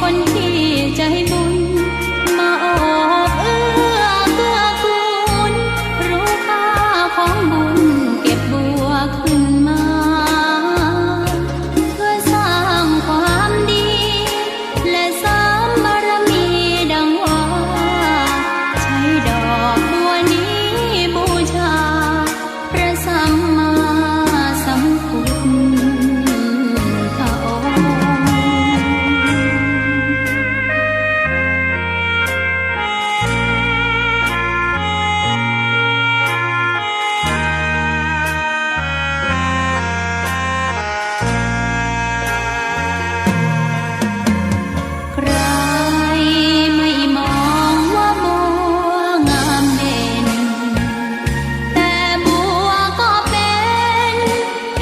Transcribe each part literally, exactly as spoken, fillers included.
คนที่ใจ๋บุญ มาโอบเอื้อเกื้อกูล รู้ค่าของบุญ เก็บบัวขึ้นมา เพื่อสร้างความดี และเสริมบารมีดังว่า ใช้ดอกบัวนี้บูชา พระสัมมาสัมพุทธองค์ ใครไม่มองว่าบัวงามเด่น แต่บัวก็เป็น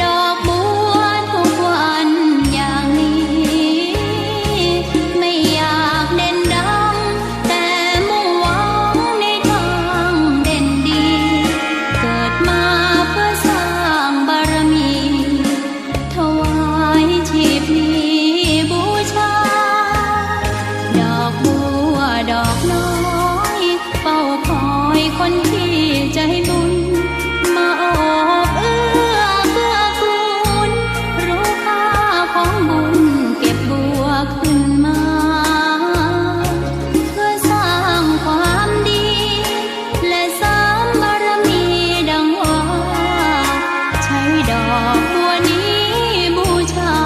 ดอกบัวทุกวันอย่างนี้ ไม่อยากเด่นดัง แต่มุ่งหวังในทางเด่นดี เกิดมาเพื่อสร้างบารมี ถวายชีพนี้บูชา ดอกบัวดอกน้อย เฝ้าคอยคนที่ใจ๋บุญ มาโอบเอื้อเกื้อกูล รู้ค่าของบุญ เก็บบัวขึ้นมา เพื่อสร้างความดี และเสริมบารมีดังว่า ใช้ดอกบัวนี้บูชา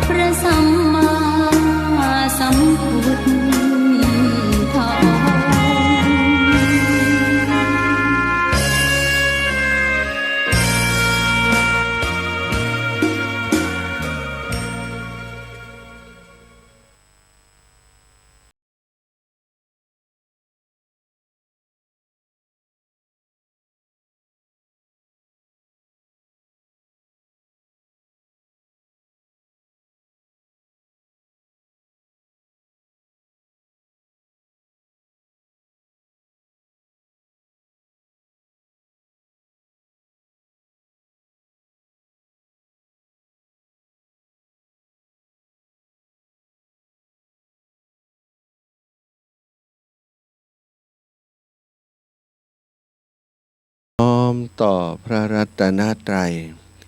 พระสัมมาสัมพุทธองค์ น้อมต่อพระรัตนตรัย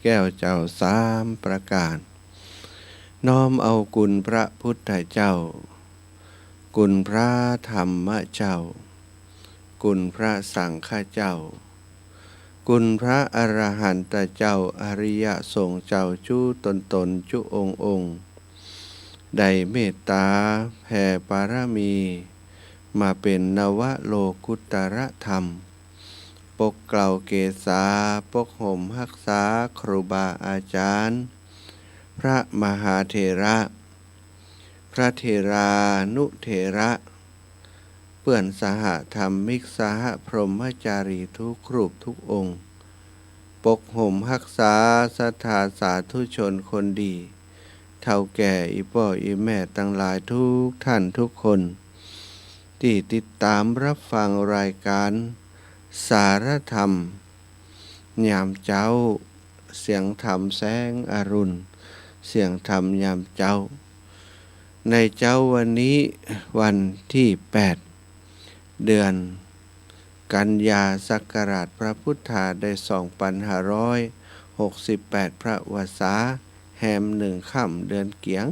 แก้วเจ้าสามประก๋าน น้อมเอาคุณพระพุทธเจ้า คุณพระธรรมเจ้า คุณพระสังฆเจ้า คุณพระอรหันตเจ้า อริยสงฆ์เจ้าจุ๊ต๋นๆ จุ๊องค์ๆ ได้เมตต๋าแผ่ปารมี มาเป๋นนวโลกุตตรธรรม ปกเกล้าเกศา ปกห่มฮักษาครูบาอาจ๋ารย์ พระมหาเถระ พระเถรานุเถระ เปื้อนสหธรรมิก สหพรหมจารีทุกรูปทุกองค์ ปกห่มฮักษาศรัทธาสาธุชนคนดี เฒ่าแก่อี่ป้ออี่แม่ตังหลายทุกท่านทุกคน ตี้ติดต๋ามฮับฟังรายก๋านสารธรรม ยามเจ๊า เสียงธรรมแสงอรุณ เสียงธรรมยามเจ๊า ในเจ๊าวันนี้วันตี้แปด เดือนกันยา ศักราชพระพุทธาได้สองปันห้าร้อยหกสิบแปด พระวสา แฮมหนึ่งค่ำเดือนเกี๋ยง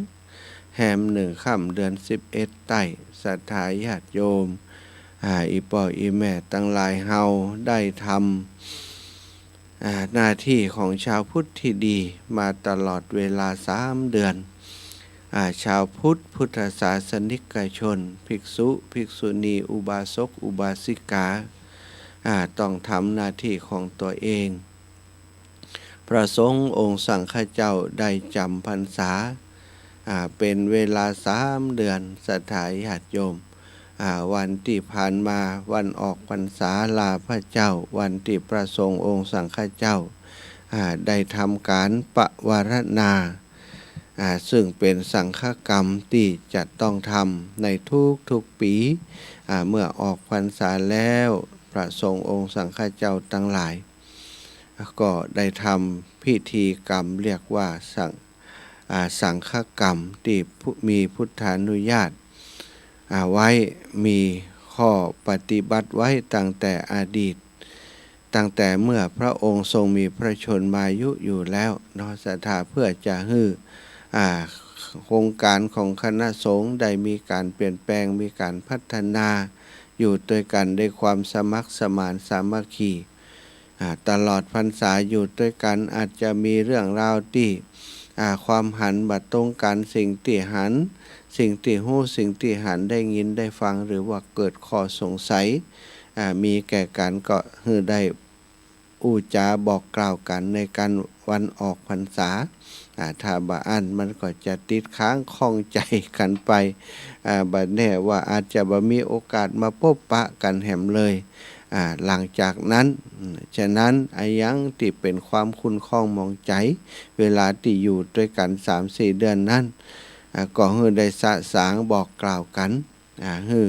แฮมหนึ่งค่ำเดือนสิบเอ็ดใต้ ศรัทธาญาติโยม อ่า อี่ป้ออี่แม่ตังหลายเฮาได้ทำ อ่า หน้าตี้ของชาวพุทธตี้ดีมาตลอดเวลาสามเดือน อ่า ชาวพุทธ พุทธศาสนิกชน ภิกษุ ภิกษุณี อุบาสก อุบาสิกา อ่า ต้องทำหน้าตี้ของตั๋วเอง พระสงฆ์องค์สังฆเจ้าได้จ๋ำพรรษา อ่า เป๋นเวลาสามเดือน ศรัทธาญาติโยม อ่า วันตี้ผ่านมาวันออกพรรษาลาพระเจ้า วันตี้พระสงฆ์องค์สังฆเจ้า อ่า ได้ทำก๋านปวารณา อ่า ซึ่งเป๋นสังฆกรรมตี้จะต้องทำในทุกๆ ปี๋ อ่า เมื่อออกพรรษาแล้ว พระสงฆ์องค์สังฆเจ้าตังหลาย ก็ได้ทำพิธีกรรมเรียกว่าสัง- อ่า สังฆกรรมตี้พุ- มีพุทธานุญาต อ่า ไว้ มีข้อปฏิบัติไว้ตั้งแต่อดีต ตั้งแต่เมื่อพระองค์ทรงมีพระชนมายุอยู่แล้วเนาะ ศรัทธา เพื่อจะหื้อ อ่า โครงก๋านของคณะสงฆ์ได้มีก๋านเปลี่ยนแปลง มีก๋านพัฒนา อยู่ตวยกั๋นด้วยความสมัครสมานสามัคคี อ่า ตลอดพรรษาอยู่ตวยกั๋น อาจจะมีเรื่องราวตี้ อ่า ความหันบ่ตรงกั๋น สิ่งตี้หัน สิ่งตี้ฮู้ สิ่งตี้หัน ได้ยินได้ฟัง หรือว่าเกิดข้อสงสัย อ่า มีแก่กั๋น ก็หื้อได้อู้จ๋าบอกกล่าวกั๋นในก๋านวันออกพรรษา อ่า ถ้าบ่อั้นมันก็จะติดค้างข้องใจ๋กั๋นไป อ่า บ่แน่ว่าอาจจะบ่มีโอกาสมาปบปะกั๋นแหมเลย อ่า หลังจากนั้น อืม ฉะนั้นอะหยังตี้เป๋นความขุ่นข้องหมองใจ๋ เวลาตี้อยู่ตวยกั๋นสามสี่เดือนนั้น อ่า ก็หื้อได้สะสางบอกกล่าวกั๋น อ่า หื้อ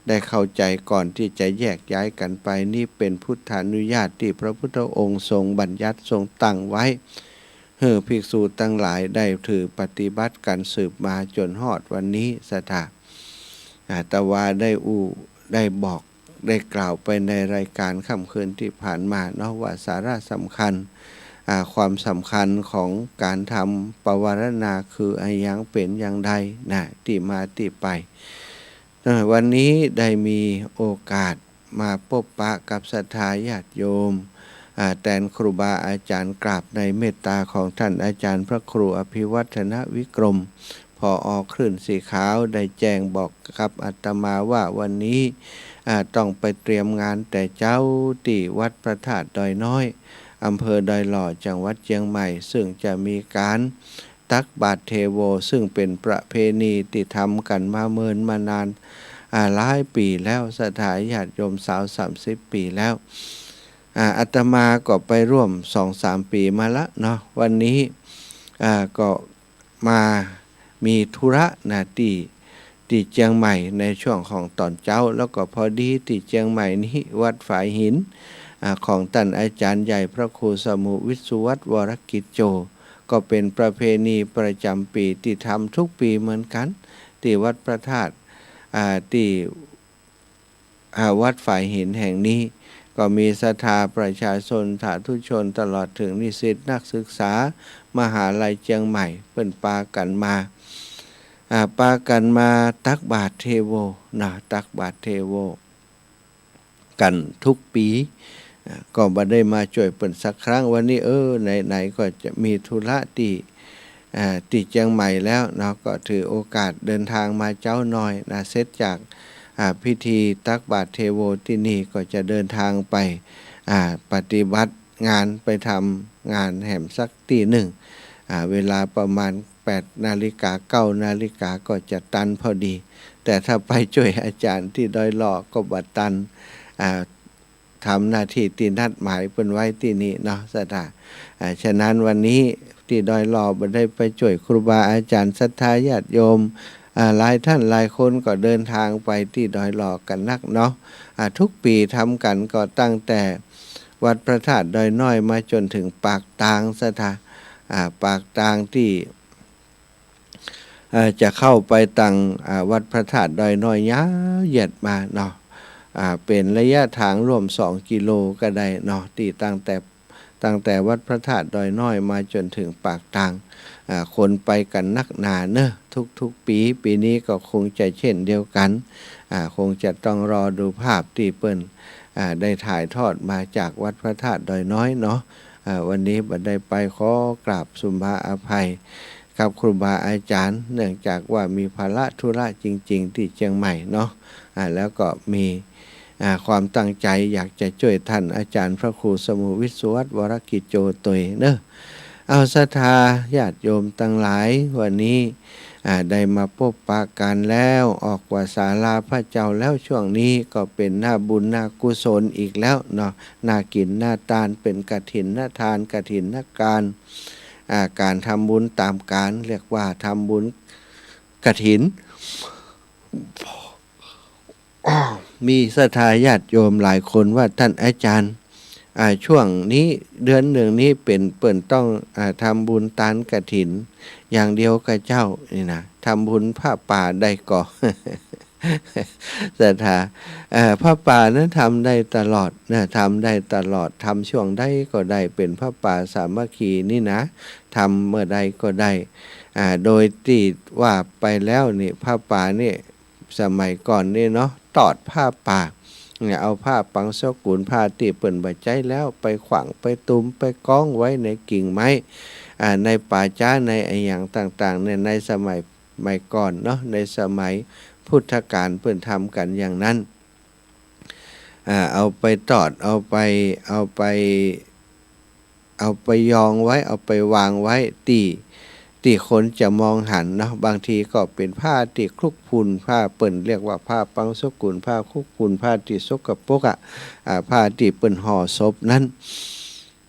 ได้เข้าใจ๋ก่อนตี้จะแยกย้ายกั๋นไป นี่เป๋นพุทธานุญาตตี้พระพุทธองค์ทรงบัญญัติทรงตั้งไว้ หื้อภิกษุตังหลายได้ถือปฏิบัติกั๋นสืบมาจ๋นฮอดวันนี้ ศรัทธา อ่า แต่ว่าได้อู้ ได้บอก ได้กล่าวไปในรายก๋านค่ำคืนตี้ผ่านมาเนาะ ว่าสาระสำคัญ อ่า ความสำคัญของก๋านทำปวารณาคืออะหยัง เป๋นอย่างใดนะ ตี้มาตี้ไป เอ่อ วันนี้ได้มีโอกาสมาปบปะกับศรัทธาญาติโยม อ่า แตนครูบาอาจ๋ารย์ กราบในเมตตาของต้านอาจ๋ารย์พระครูอภิวัฒนวิกรม ผอ.คลื่นสีขาว ได้แจ้งบอกกับอาตมาว่าวันนี้ อ่า ต้องไปเตรียมงานแต่เจ๊าตี้วัดพระธาตุดอยน้อย อำเภอดอยหล่อ จังหวัดเจียงใหม่ ซึ่งจะมีก๋านตักบาตรเทโว ซึ่งเป๋นประเพณีตี้ทำกั๋นมาเมินมานาน อ่า หลายปี๋แล้ว ศรัทธาญาติโยม สาวสามสิบปี๋แล้ว อ่า อาตมาก็ไปร่วมสองสามปี๋มาละเนาะ วันนี้ อ่า ก็ มามีธุระนะ ตี้ ตี้เจียงใหม่ในช่วงของต๋อนเจ๊า แล้วก็พอดีตี้เจียงใหม่นี้ วัดฝายหิน อ่า ของต้านอาจ๋ารย์ใหญ่พระครูสมุห์วิศวัตร วรกิจโจ ก็เป๋นประเพณีประจ๋ำปี๋ตี้ทำกู้ปี๋เหมือนกั๋น ตี้วัดพระธาตุ อ่า ตี้ อ่า วัดฝายหินแห่งนี้ ก็มีศรัทธาประชาชน สาธุชน ตลอดเถิงนิสิตนักศึกษา มหาลัยเจียงใหม่ เปิ้นปากั๋นมา อ่า ปากั๋นมาตักบาตรเทโวนะ ตักบาตรเทโวกั๋นกู้ปี๋ อ่า ก็บ่ได้มาจ้วยเปิ้นสักครั้ง วันนี้ เออ ไหนๆ ก็จะมีธุระตี้ อ่า ตี้เจียงใหม่แล้วเนาะ ก็ถือโอกาสเดินทางมาเจ๊าหน่อยนะ เสร็จจาก อ่า พิธีตักบาตรเทโวตี้นี่ ก็จะเดินทางไป อ่า ปฏิบัติงาน ไปทำงานแหมสักตี้นึ่ง อ่า เวลาประมาณแปดนาฬิกา เก้านาฬิกา ก็จะตันพอดี แต่ถ้าไปจ้วยอาจ๋ารย์ตี้ดอยหล่อก็บ่ตัน อ่า ทำหน้าตี้ตี้นัดหมายเปิ้นไว้ตี้นี่เนาะ ศรัทธา อ่า ฉะนั้นวันนี้ตี้ดอยหล่อบ่ได้ไปจ้วยครูบาอาจ๋ารย์ ศรัทธาญาติโยม อ่า หลายต้านหลายคนก็เดินทางไปตี้ดอยหล่อกั๋นนักเนาะ อ่า กู้ปี๋ทำกั๋นก็ตั้งแต่วัดพระธาตุดอยน้อยมาจ๋นเถิงปากตาง ศรัทธา อ่า ปากตางตี้ เอ่อ จะเข้าไปตัง อ่า วัดพระธาตุดอยน้อยยาวเหยียดมาเนาะ อ่า เป๋นระยะตางร่วมสองกิโลก็ได้เนาะ ตี้ตั้งแต่ ตั้งแต่วัดพระธาตุดอยน้อยมาจ๋นเถิงปากตาง อ่า คนไปกั๋นนักหนาเนาะ กู้ๆ ปี๋ ปี๋นี้ก็คงจะเช่นเดียวกั๋น อ่า คงจะต้องรอดูภาพตี้เปิ้น อ่า ได้ถ่ายทอดมาจากวัดพระธาตุดอยน้อยเนาะ อ่า วันนี้บ่ได้ไป ขอกราบสุมาอภัย กับครูบาอาจ๋ารย์ เนื่องจากว่ามีภาระธุระจริงๆ ตี้เจียงใหม่เนาะ อ่า แล้วก็มี อ่า ความตั้งใจ๋อยากจะจ้วยต้านอาจ๋ารย์พระครูสมุห์วิศวัตร วรกิจโจ ตวยเนาะ เอา ศรัทธาญาติโยมตังหลาย วันนี้ อ่า ได้มาปบปะกั๋นแล้ว ออกว่าศาลาพระเจ้าแล้ว ช่วงนี้ก็เป๋นหน้าบุญหน้ากุศลอีกแล้วเนาะ หน้ากิ๋นหน้าตาน เป๋นกฐินทาน กฐินกาล อ่า ก๋านทำบุญต๋ามกาล เรียกว่าทำบุญกฐิน มีศรัทธาญาติโยมหลายคนว่า ต้านอาจ๋ารย์ อ่า ช่วงนี้เดือนนึ่งนี้เป๋นเปิ้นต้อง อ่า ทำบุญตานกฐินอย่างเดียวก่อเจ้า นี่นะ ทำบุญผ้าป่าได้ก่อ ศรัทธา เอ่อ ผ้าป่านั้นทำได้ตลอดนะ ทำได้ตลอด ทำช่วงใดก็ได้ เป๋นผ้าป่าสามัคคีนี่นะ ทำเมื่อใดก็ได้ อ่า โดยตี้ว่าไปแล้วนี่ ผ้าป่านี่ สมัยก่อนนี่เนาะ ตอดผ้าป่า เนี่ย เอาผ้าปังสกุล ผ้าตี้เปิ้นบ่ใจ๊แล้ว ไปขว้าง ไปตุ้ม ไปก๊องไว้ในกิ่งไม้ อ่า ในป่าจ๊า ในอะหยังต่างๆ เนี่ย ในสมัย สมัยก่อนเนาะ ในสมัยพุทธกาลเปิ้นทำกั๋นอย่างนั้น อ่า เอาไปตอด เอาไป เอาไป เอาไปยองไว้ เอาไปวางไว้ตี้ ตี้คนจะมองหันเนาะ บางทีก็เป๋นผ้าตี้คลุกฝุ่น ผ้าเปิ้นเรียกว่าผ้าปังสกุล ผ้าคลุกฝุ่น ผ้าตี้สกปรกอะ อ่า ผ้าตี้เปิ้นห่อศพนั้น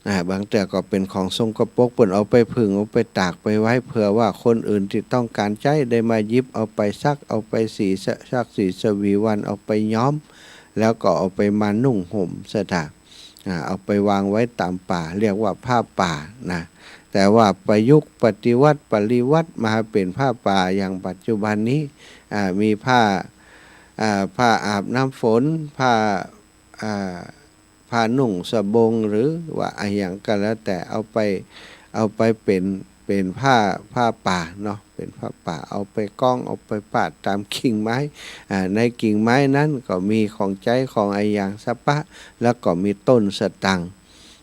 อ่า บางเตื้อก็เป๋นของสกปรก เปิ้นเอาไปผึ่ง เอาไปตากไปไว้ เผื่อว่าคนอื่นตี้ต้องก๋านใจ๊ได้มาหยิบเอาไปซัก เอาไปสี ซักสีสวีวัน เอาไปย้อม แล้วก็เอาไปมานุ่งห่ม ศรัทธา อ่า เอาไปวางไว้ต๋ามป่า เรียกว่าผ้าป่านะ แต่ว่าประยุกต์ปฏิวัติปริวัติมาเป๋นผ้าป่าอย่างปัจจุบันนี้ อ่า มีผ้า อ่า ผ้าอาบน้ำฝน ผ้า อ่า ผ้านุ่งสบง หรือว่าอะหยังก็แล้วแต่ เอาไป เอาไปเป๋น เป๋นผ้า ผ้าป่าเนาะ เป๋นผ้าป่า เอาไปก๊อง เอาไปปาดต๋ามกิ่งไม้ อ่า ในกิ่งไม้นั้นก็มีของใจ๊ของอะหยังสะปะ แล้วก็มีต้นสะตัง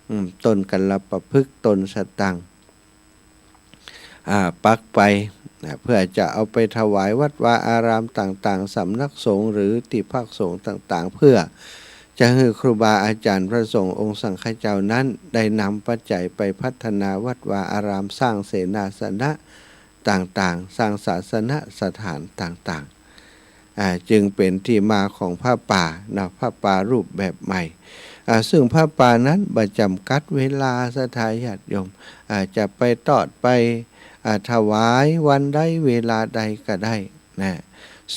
อืม ต้นกัลปะพฤกษ์ ต้นสะตัง อ่า ปักไป อ่า เพื่อจะเอาไปถวายวัดวาอารามต่างๆ สำนักสงฆ์หรือตี้พักสงฆ์ต่างๆ เพื่อจะหื้อครูบาอาจ๋ารย์พระสงฆ์องค์สังฆเจ้านั้น ได้นำปัจจัยไปพัฒนาวัดวาอาราม สร้างเสนาสนะต่างๆ สร้างศาสนสถานต่างๆ อ่า จึงเป๋นตี้มาของผ้าป่านะ ผ้าป่ารูปแบบใหม่ อ่า ซึ่งผ้าป่านั้นบ่จ๋ำกัดเวลา ศรัทธาญาติโยม อ่า จะไปตอดไป อ่า ถวายวันใดเวลาใดก็ได้นะ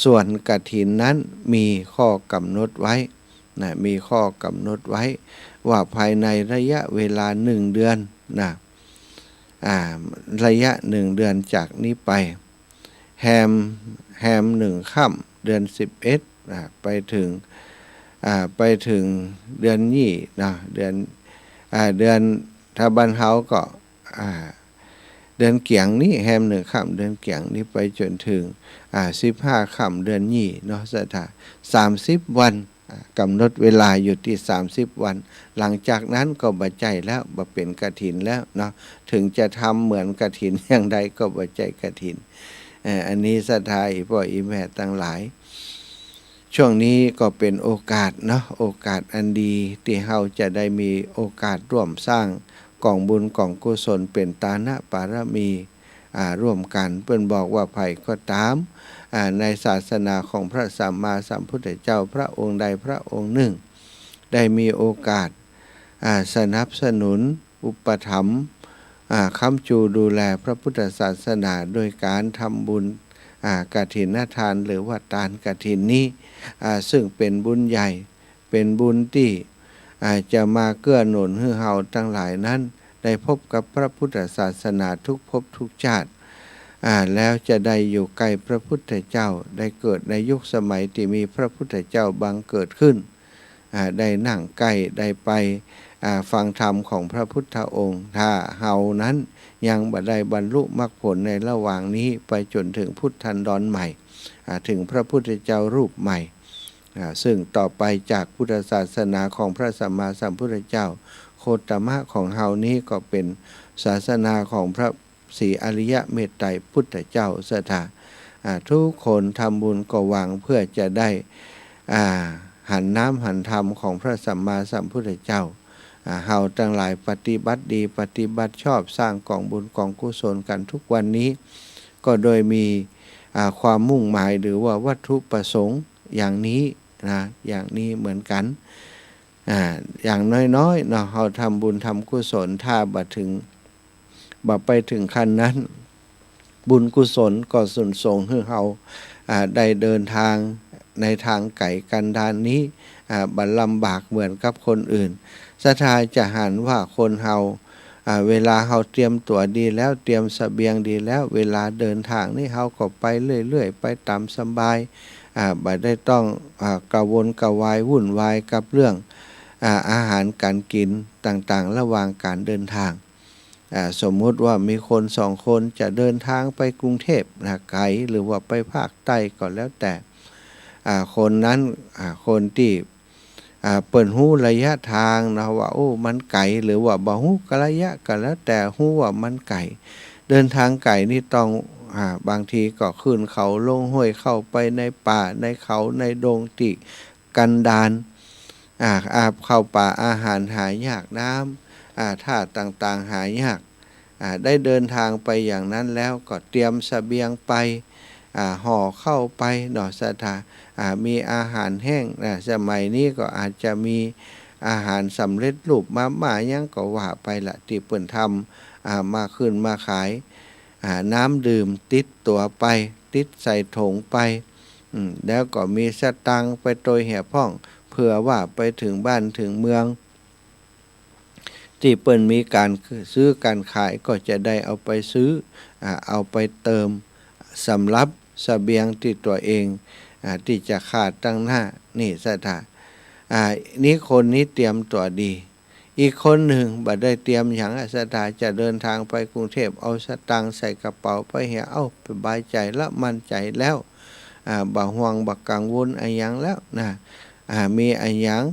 ส่วนกฐินนั้นมีข้อกำหนดไว้นะ มีข้อกำหนดไว้ว่าภายในระยะเวลาหนึ่งเดือนนะ อ่า ระยะหนึ่งเดือนจากนี้ไป แฮม แฮมหนึ่งค่ำเดือนสิบเอ็ด อ่า ไปเถิง อ่า ไปเถิงเดือนยี่เนาะ เดือน อ่า เดือน ถ้าบ้านเฮาก็ อ่า เดือนเกี๋ยงนี้ แฮมหนึ่งค่ำเดือนเกี๋ยงนี้ไปจ๋นเถิง อ่า สิบห้าค่ำเดือนยี่เนาะ ศรัทธา สามสิบวัน อ่า กำหนดเวลาอยู่ตี้สามสิบวัน หลังจากนั้นก็บ่ใจ้แล้ว บ่เป๋นกฐินแล้วเนาะ เถิงจะทำเหมือนกฐินอย่างใดก็บ่ใจ้กฐิน เอ่อ อันนี้ศรัทธาอี่ป้ออี่แม่ตังหลาย ช่วงนี้ก็เป๋นโอกาสเนาะ โอกาสอันดีตี้เฮาจะได้มีโอกาสร่วมสร้างก๋องบุญก๋องกุศลเป๋นตานะปารมี อ่า ร่วมกั๋น เปิ้นบอกว่าใผก็ต๋าม อ่า ในศาสนาของพระสัมมาสัมพุทธเจ้าพระองค์ใดพระองค์นึ่ง ได้มีโอกาส อ่า สนับสนุน อุปถัมภ์ อ่า ค้ำจูดูแลพระพุทธศาสนาโดยก๋านทำบุญ อ่า กฐินทานหรือว่าตานกฐินนี้ อ่า ซึ่งเป๋นบุญใหญ่ เป๋นบุญตี้ อ่า จะมาเกื้อหนุนหื้อเฮาตังหลายนั้น ได้พบกับพระพุทธศาสนาทุกภพทุกชาติ อ่า แล้วจะได้อยู่ใก้พระพุทธเจ้า ได้เกิดในยุคสมัยตี้มีพระพุทธเจ้าบังเกิดขึ้น อ่า ได้นั่งใก้ ได้ไป อ่า ฟังธรรมของพระพุทธองค์ ถ้าเฮานั้นยังบ่ได้บรรลุมรรคผลในระหว่างนี้ ไปจ๋นเถิงพุทธันดรใหม่ อ่า เถิงพระพุทธเจ้ารูปใหม่ อ่า ซึ่งต่อไปจากพุทธศาสนาของพระสัมมาสัมพุทธเจ้า โคตมะของเฮานี้ก็เป๋นศาสนาของพระ ศรีอริยะเมตไตรพุทธเจ้า ศรัทธา อ่า ทุกคนทำบุญก็หวังเพื่อจะได้ อ่า หันน้ำหันธรรมของพระสัมมาสัมพุทธเจ้า อ่า เฮาตังหลายปฏิบัติดีปฏิบัติชอบ สร้างก๋องบุญก๋องกุศลกั๋นทุกวันนี้ ก็โดยมี อ่า ความมุ่งหมายหรือว่าวัตถุประสงค์อย่างนี้นะ อย่างนี้เหมือนกั๋น อ่า อย่างน้อยๆ เนาะ เฮาทำบุญทำกุศล ถ้าบ่เถิง บ่ไปเถิงขั้นนั้น บุญกุศลก็สุนส่งหื้อเฮา อ่า ได้เดินทางในตางไก๋กันดารนนี้ อ่า บ่ลำบากเหมือนกับคนอื่น ศรัทธาจะหันว่าคนเฮา อ่า เวลาเฮาเตรียมตั๋วดีแล้ว เตรียมเสบียงดีแล้ว เวลาเดินตางนี่เฮาก็ไปเรื่อยๆ ไปต๋ามสบาย อ่า บ่ได้ต้อง อ่า กระวนกระวายวุ่นวายกับเรื่อง อ่า อาหารก๋านกิ๋นต่างๆ ระหว่างก๋านเดินตาง อ่า สมมุติว่ามีคนสองคนจะเดินตางไปกรุงเทพฯนะ ไก๋ หรือว่าไปภาคใต้ก็แล้วแต่ อ่า คนนั้น อ่า คนตี้ อ่า เปิ้นฮู้ระยะตางนะว่า โอ้ มันไก๋ หรือว่าบ่ฮู้กะระยะก็แล้วแต่ ฮู้ว่ามันไก๋ เดินตางไก๋นี่ต้อง อ่า บางทีก็ขึ้นเขาลงห้วย เข้าไปในป่าในเขาในดงตี้กันดาร อ่า อ่า เข้าป่าอาหารหายาก น้ำ อ่า ธาตุต่างๆ หายาก อ่า ได้เดินตางไปอย่างนั้นแล้วก็เตรียมเสบียงไป อ่า ห่อข้าวไปเนาะ ศรัทธา อ่า มีอาหารแห้ง อ่า สมัยนี้ก็อาจจะมีอาหารสำเร็จรูป มาม่าหยังก็ว่าไปละ ตี้เปิ้นทำ อ่า มาขึ้นมาขาย อ่า น้ำดื่มติดตั๋วไป ติดใส่ถุงไป อืม แล้วก็มีสตางค์ไปตวยเหียพ่อง เผื่อว่าไปเถิงบ้านเถิงเมือง ตี้เปิ้นมีก๋านซื้อก๋านขายก็จะได้เอาไปซื้อ อ่า เอาไปเติมสำหรับเสบียงตี้ตั๋วเอง อ่า ตี้จะขาดตังหน้า นี่ศรัทธา อ่า นี่คนนี้เตรียมตั๋วดี อีกคนนึ่งบ่ได้เตรียมหยังอะ ศรัทธา จะเดินตางไปกรุงเทพฯ เอาสตางค์ใส่กระเป๋าไปเหีย เอ้า สบายใจ๋ละ มั่นใจ๋แล้ว อ่า บ่ห่วงบ่กังวลอะหยังแล้วนะ อ่า มีอะหยัง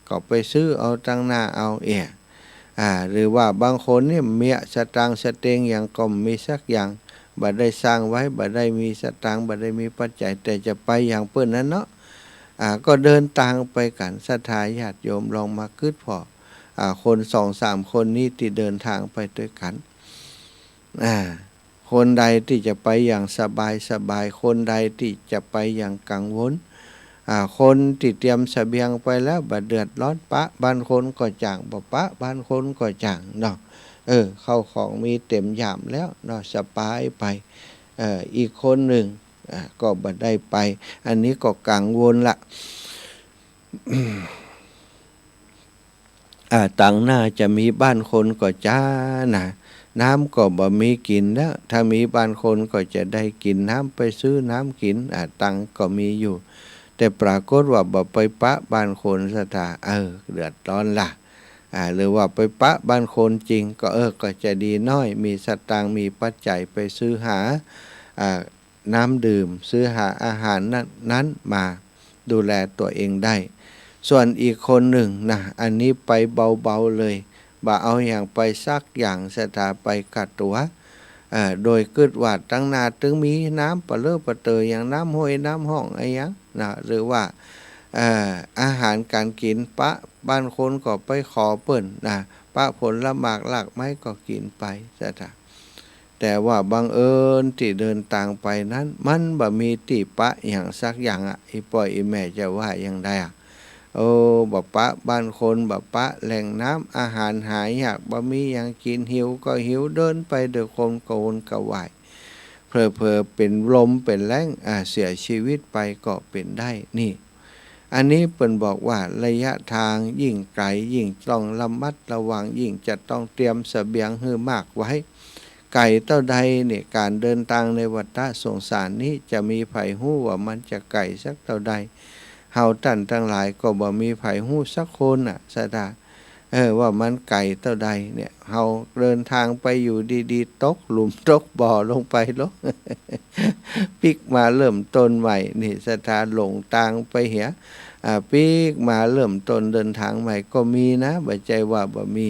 ก็ไปซื้อเอาตังหน้าเอาเอีย อ่า หรือว่าบางคนนี่เมียสตางค์สะเตงค์หยังก็บ่มีสักอย่าง บ่ได้สร้างไว้ บ่ได้มีสตางค์ บ่ได้มีปัจจัย แต่จะไปอย่างเปิ้นนั้นเนาะ อ่า ก็เดินตางไปกั๋น ศรัทธาญาติโยมลองมากึ๊ดผ่อ อ่า คนสองสามคนนี้ตี้เดินตางไปตวยกั๋น อ่า คนใดตี้จะไปอย่างสบายสบาย คนใดตี้จะไปอย่างกังวล อ่า คนตี้เตรียมเสบียงไปแล้วบ่เดือดร้อน ปะบ้านคนก็จ้าง บ่ปะบ้านคนก็จ้างเนาะ เออ ข้าวของมีเต็มย่ามแล้วเนาะ สบายไป เออ อีกคนนึ่ง อ่า ก็บ่ได้ไป อันนี้ก็กังวลละ อ่า ตังหน้าจะมีบ้านคนก็จ้านะ น้ำก็บ่มีกิ๋นแล้ว ถ้ามีบ้านคนก็จะได้กิ๋นน้ำ ไปซื้อน้ำกิ๋น อ่า ตังค์ก็มีอยู่ แต่ปรากฏว่าบ่ไปปะบ้านคน ศรัทธา เออ เดือดร้อนละ อ่า หรือว่าไปปะบ้านคนจริงก็ เออ ก็จะดีน้อย มีสตางค์มีปัจจัยไปซื้อหา อ่า น้ำดื่ม ซื้อหาอาหารนั้น นั้นมาดูแลตั๋วเองได้ ส่วนอีกคนนึ่งนะ อันนี้ไปเบาๆ เลย บ่เอาหยังไปสักอย่าง ศรัทธา ไปก้าตั๋ว เอ่อ โดยกึ๊ดว่าตังหน้าตึงมีน้ำปะเลอะปะเตอ อย่างน้ำห้วยน้ำฮ่องอะหยังนะ หรือว่า เอ่อ อาหารก๋านกิ๋น ปะบ้านคนก็ไปขอเปิ้นนะ ปะผลหมากรากไม้ก็กิ๋นไป ศรัทธา แต่ว่าบังเอิญตี้เดินตางไปนั้น มันบ่มีตี้ปะหยังสักอย่างอะ อี่ป้ออี่แม่จะว่าอย่างใดอะ โอ้ บ่ปะบ้านคน บ่ปะแหล่งน้ำ อาหารหายาก บ่มีหยังกิ๋น หิวก็หิว เดินไปด้วยความกระวนกระวาย เผลอๆ เป๋นลมเป๋นแล้ง อ่า เสียชีวิตไปก็เป๋นได้ นี่ อันนี้เปิ้นบอกว่าระยะตางยิ่งไก๋ ยิ่งต้องระมัดระวัง ยิ่งจะต้องเตรียมเสบียงหื้อมากไว้ ไก๋เต้าใดเนี่ย ก๋านเดินตางในวัฏฏะสงสารนี้ จะมีใผฮู้ว่ามันจะไก๋สักเต้าใด เฮาต้านตังหลายก็บ่มีใผฮู้สักคนน่ะ ศรัทธา เออ ว่ามันไก๋เต้าใดเนี่ย เฮาเดินตางไปอยู่ดีๆ ตกหลุมตกบ่อลงไปโลด ปิ๊กมาเริ่มต้นใหม่ นี่ศรัทธา หลงตางไปเหีย อ่า ปิ๊กมาเริ่มต้นเดินตางใหม่ก็มีนะ บ่ใจ้ว่าบ่มี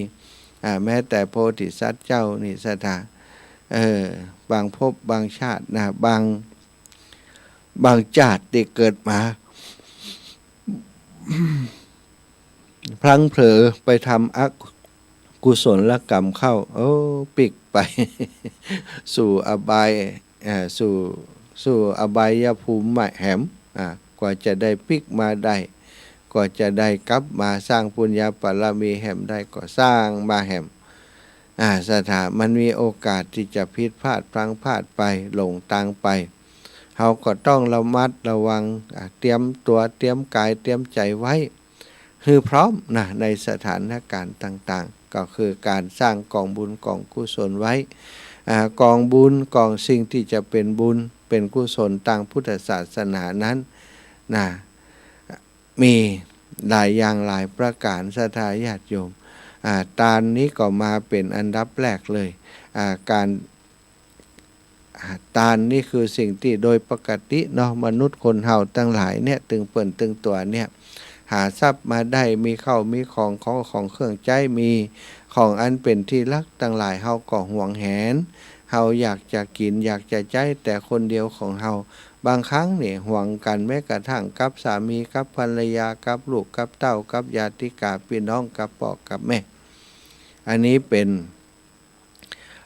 อ่า แม้แต่โพธิสัตว์เจ้านี่ศรัทธา เออ บางภพบางชาตินะ บาง บางจาติตี้เกิดมา พลั้งเผลอไปทำอกุศลกรรมเข้า โอ้ ปิ๊กไป สู่อบาย เอ่อ สู่ สู่อบายภูมิแหม อ่า กว่าจะได้ปิ๊กมาได้ กว่าจะได้กลับมาสร้างปุญญาบารมีแหมได้ ก็สร้างมาแหม อ่า ศรัทธา มันมีโอกาสตี้จะผิดพลาดพลั้งพลาดไป หลงตางไป เฮาก็ต้องระมัดระวัง อ่า เตรียมตั๋ว เตรียมก๋าย เตรียมใจ๋ไว้ หื้อพร้อมนะ ในสถานการณ์ต่างๆ ก็คือก๋านสร้างก๋องบุญก๋องกุศลไว้ อ่า ก๋องบุญก๋องสิ่งตี้จะเป๋นบุญเป๋นกุศลตางพุทธศาสนานั้นนะ มีหลายอย่างหลายประก๋าน ศรัทธาญาติโยม อ่า ตานนี้ก็มาเป๋นอันดับแรกเลย อ่า ก๋าน อ่า ตานนี้คือสิ่งตี้โดยปกติเนาะ มนุษย์คนเฮาตังหลายเนี่ย ตึงเปิ้นตึงตั๋วเนี่ย หาทรัพย์มาได้ มีข้าวมีของ ของ ของเครื่องใจ๊ มีของอันเป๋นตี้ฮักตังหลาย เฮาก็หวงแหน เฮาอยากจะกิ๋น อยากจะใจ๊แต่คนเดียวของเฮา บางครั้งนี่หวงกั๋นแม้กระทั่งกับสามี กับภรรยา กับลูก กับเต้า กับญาติกาปี้น้อง กับป้อกับแม่ อันนี้เป๋น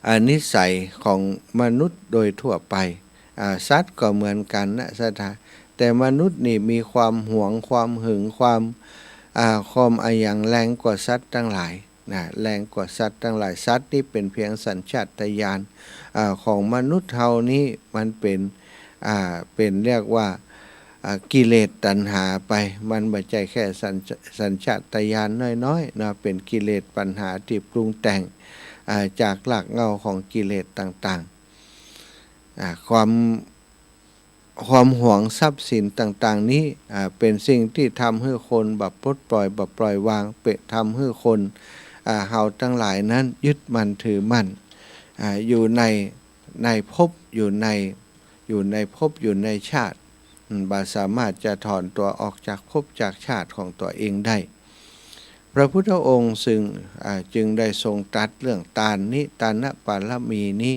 อ่า นิสัยของมนุษย์โดยทั่วไป อ่า สัตว์ก็เหมือนกั๋นนะ ศรัทธา แต่มนุษย์นี่มีความหวง ความหึง ความ อ่า ความอะหยังแรงกว่าสัตว์ตังหลายนะ แรงกว่าสัตว์ตังหลาย สัตว์นี่เป๋นเพียงสัญชาตญาณ อ่า ของมนุษย์เฮานี่มันเป๋น อ่า เป๋นเรียกว่า อ่า กิเลสตัณหาไป มันบ่ใจ้แค่สัญ สัญชาตญาณน้อยๆ เนาะ เป๋นกิเลสตัณหาตี้ปรุงแต่ง อ่า จากรากเหง้าของกิเลสต่างๆ อ่า ความ ความหวงทรัพย์สินต่างๆ นี้ อ่า เป๋นสิ่งตี้ทำหื้อคนบ่ปลดปล่อย บ่ปล่อยวาง เป๋นทำหื้อคน อ่า เฮาตังหลายนั้นยึดมั่นถือมั่น อ่า อยู่ใน ในภพ อยู่ใน อยู่ในภพ อยู่ในชาติ อืม บ่สามารถจะถอนตั๋วออกจากภพจากชาติของตั๋วเองได้ พระพุทธองค์ซึ่ง อ่า จึงได้ทรงตรัสเรื่องตานนี้ ตานปารมีนี้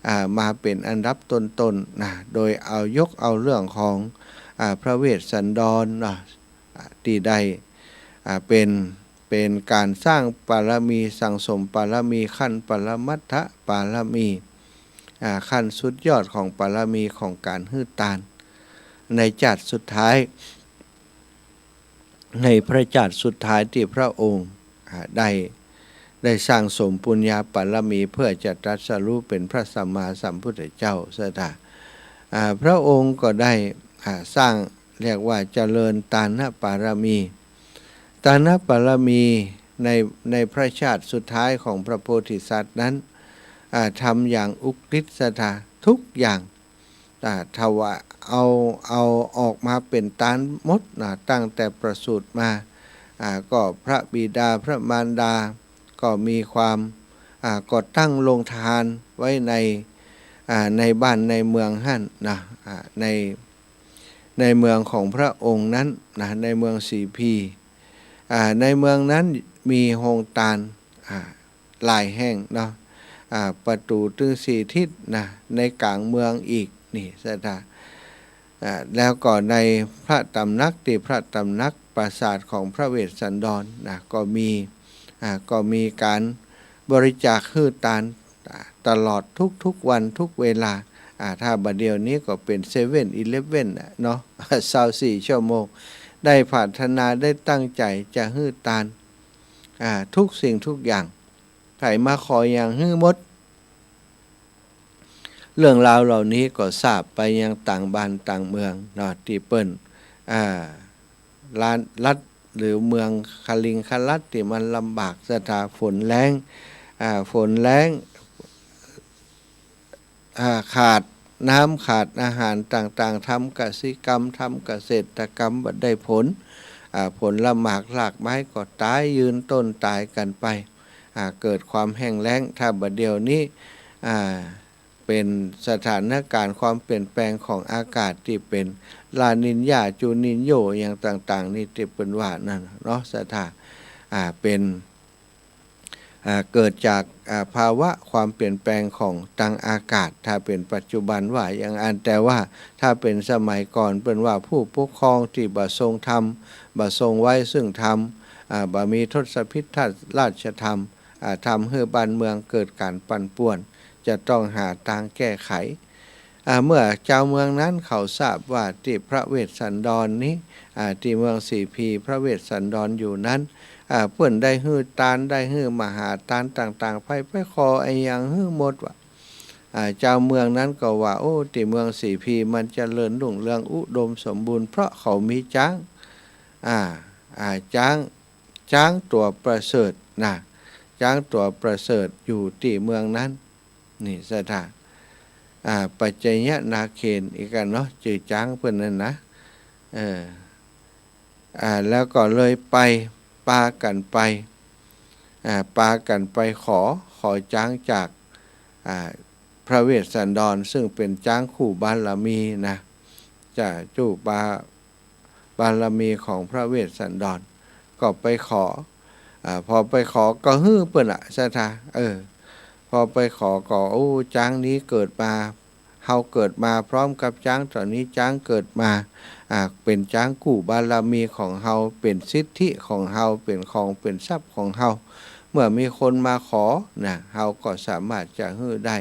อ่า มาเป๋นอันดับต้นๆ นะ โดยเอา ยกเอาเรื่องของ อ่า พระเวสสันดรเนาะ อ่า ตี้ได้ อ่า เป๋น เป๋นก๋านสร้างปารมี สั่งสมปารมี ขั้นปรมัตถปารมี อ่า ขั้นสุดยอดของปารมีของก๋านหื้อตาน ในจาติสุดท้าย ในพระจาติสุดท้ายตี้พระองค์ อ่า ได้ ได้สั่งสมปุญญาปารมีเพื่อจะตรัสรู้เป๋นพระสัมมาสัมพุทธเจ้า ศรัทธา อ่า พระองค์ก็ได้ อ่า สร้าง เรียกว่าเจริญตานปารมี ตานปารมีใน ในพระจาติสุดท้ายของพระโพธิสัตว์นั้น อ่า ทำอย่างอุกฤษ ศรัทธา ทุกอย่าง อ่า ถวาย เอา เอาออกมาเป๋นตานหมดนะ ตั้งแต่ประสูติมา อ่า ก็พระบิดาพระมารดา ก็มีความ อ่า ก็ตั้งโฮงตานไว้ใน อ่า ในบ้านในเมืองหั้นนะ อ่า ใน ในเมืองของพระองค์นั้นนะ ในเมืองสีพี อ่า ในเมืองนั้นมีโฮงตาน อ่า หลายแห่งเนาะ อ่า ประตู๋ตึงสี่ทิศนะ ในก๋างเมืองอีก นี่ ศรัทธา อ่า แล้วก็ในพระต๋ำหนัก ตี้พระต๋ำหนักปราสาทของพระเวสสันดรนะ ก็มี อ่า ก็มีก๋านบริจาคหื้อตาน อ่า ตลอดทุกๆ วันทุกเวลา อ่า ถ้าบ่าเดี่ยวนี้ก็เป๋นเซเว่นอีเลฟเว่นน่ะเนาะ ซาวสี่ชั่วโมง ได้ปรารถนา ได้ตั้งใจ๋จะหื้อตาน อ่า ทุกสิ่งทุกอย่าง ใผมาขอหยังหื้อหมด เรื่องราวเหล่านี้ก็ทราบไปยังต่างบ้านต่างเมืองเนาะ ตี้เปิ้น อ่า ล้าน รัฐหรือเมืองคลิงครัฐตี้มันลำบาก ศรัทธา ฝนแล้ง อ่า ฝนแล้ง อ่า ขาดน้ำขาดอาหารต่างๆ ทำกสิกรรม ทำเกษตรกรรมบ่ได้ผล อ่า ผลหมากรากไม้ก็ต๋าย ยืนต้นต๋ายกั๋นไป อ่า เกิดความแห้งแล้ง ถ้าบ่าเดี่ยวนี้ อ่า เป๋นสถานการณ์ความเปลี่ยนแปลงของอากาศตี้เป๋นลานิญญา จูนิญโญ อย่างต่างๆ นี่ตี้เปิ้นว่านั่นเนาะ ศรัทธา อ่า เป๋น อ่า เกิดจาก อ่า ภาวะความเปลี่ยนแปลงของตางอากาศ ถ้าเป๋นปัจจุบันว่าอย่างอั้น แต่ว่าถ้าเป๋นสมัยก่อนเปิ้นว่าผู้ปกครองตี้บ่ทรงธรรม บ่ทรงไว้ซึ่งธรรม อ่า บ่มีทศพิธราชธรรม อ่า ทำหื้อบ้านเมืองเกิดก๋านปั่นป่วน จะต้องหาตางแก้ไข อ่า เมื่อจาวเมืองนั้นเขาทราบว่าตี้พระเวสสันดรนี้ อ่า ตี้เมืองสีพีพระเวสสันดรอยู่นั้น อ่า เปิ้นได้หื้อตาน ได้หื้อมหาตานต่างๆ ใผไปขออะหยังหื้อหมดว่า อ่า จาวเมืองนั้นก็ว่า โอ้ ตี้เมืองสีพีมันเจริญรุ่งเรืองอุดมสมบูรณ์ เพราะเขามีจ๊าง อ่า อ่า จ๊าง จ๊างตั๋วประเสริฐนะ จ๊างตั๋วประเสริฐอยู่ตี้เมืองนั้น นี่ศรัทธา อ่า ปัจจยนาเขนอีกกั๋นเนาะ จื้อจ๊างเปิ้นนั้นนะ เออ อ่า แล้วก็เลยไป ปากั๋นไป อ่า ปากั๋นไปขอ ขอจ๊างจาก อ่า พระเวสสันดร ซึ่งเป๋นจ๊างคู่บารมีนะ จะจุบา บารมีของพระเวสสันดร ก็ไปขอ อ่า พอไปขอก็หื้อเปิ้นละศรัทธา เออ พอไปขอก็ โอ้ จ๊างนี้เกิดมา เฮาเกิดมาพร้อมกับจ๊างตั๋วนี้ จ๊างเกิดมา อ่า เป๋นจ๊างคู่บารมีของเฮา เป๋นสิทธิของเฮา เป๋นของ เป๋นทรัพย์ของเฮา เมื่อมีคนมาขอนะ เฮาก็สามารถจะหื้อได้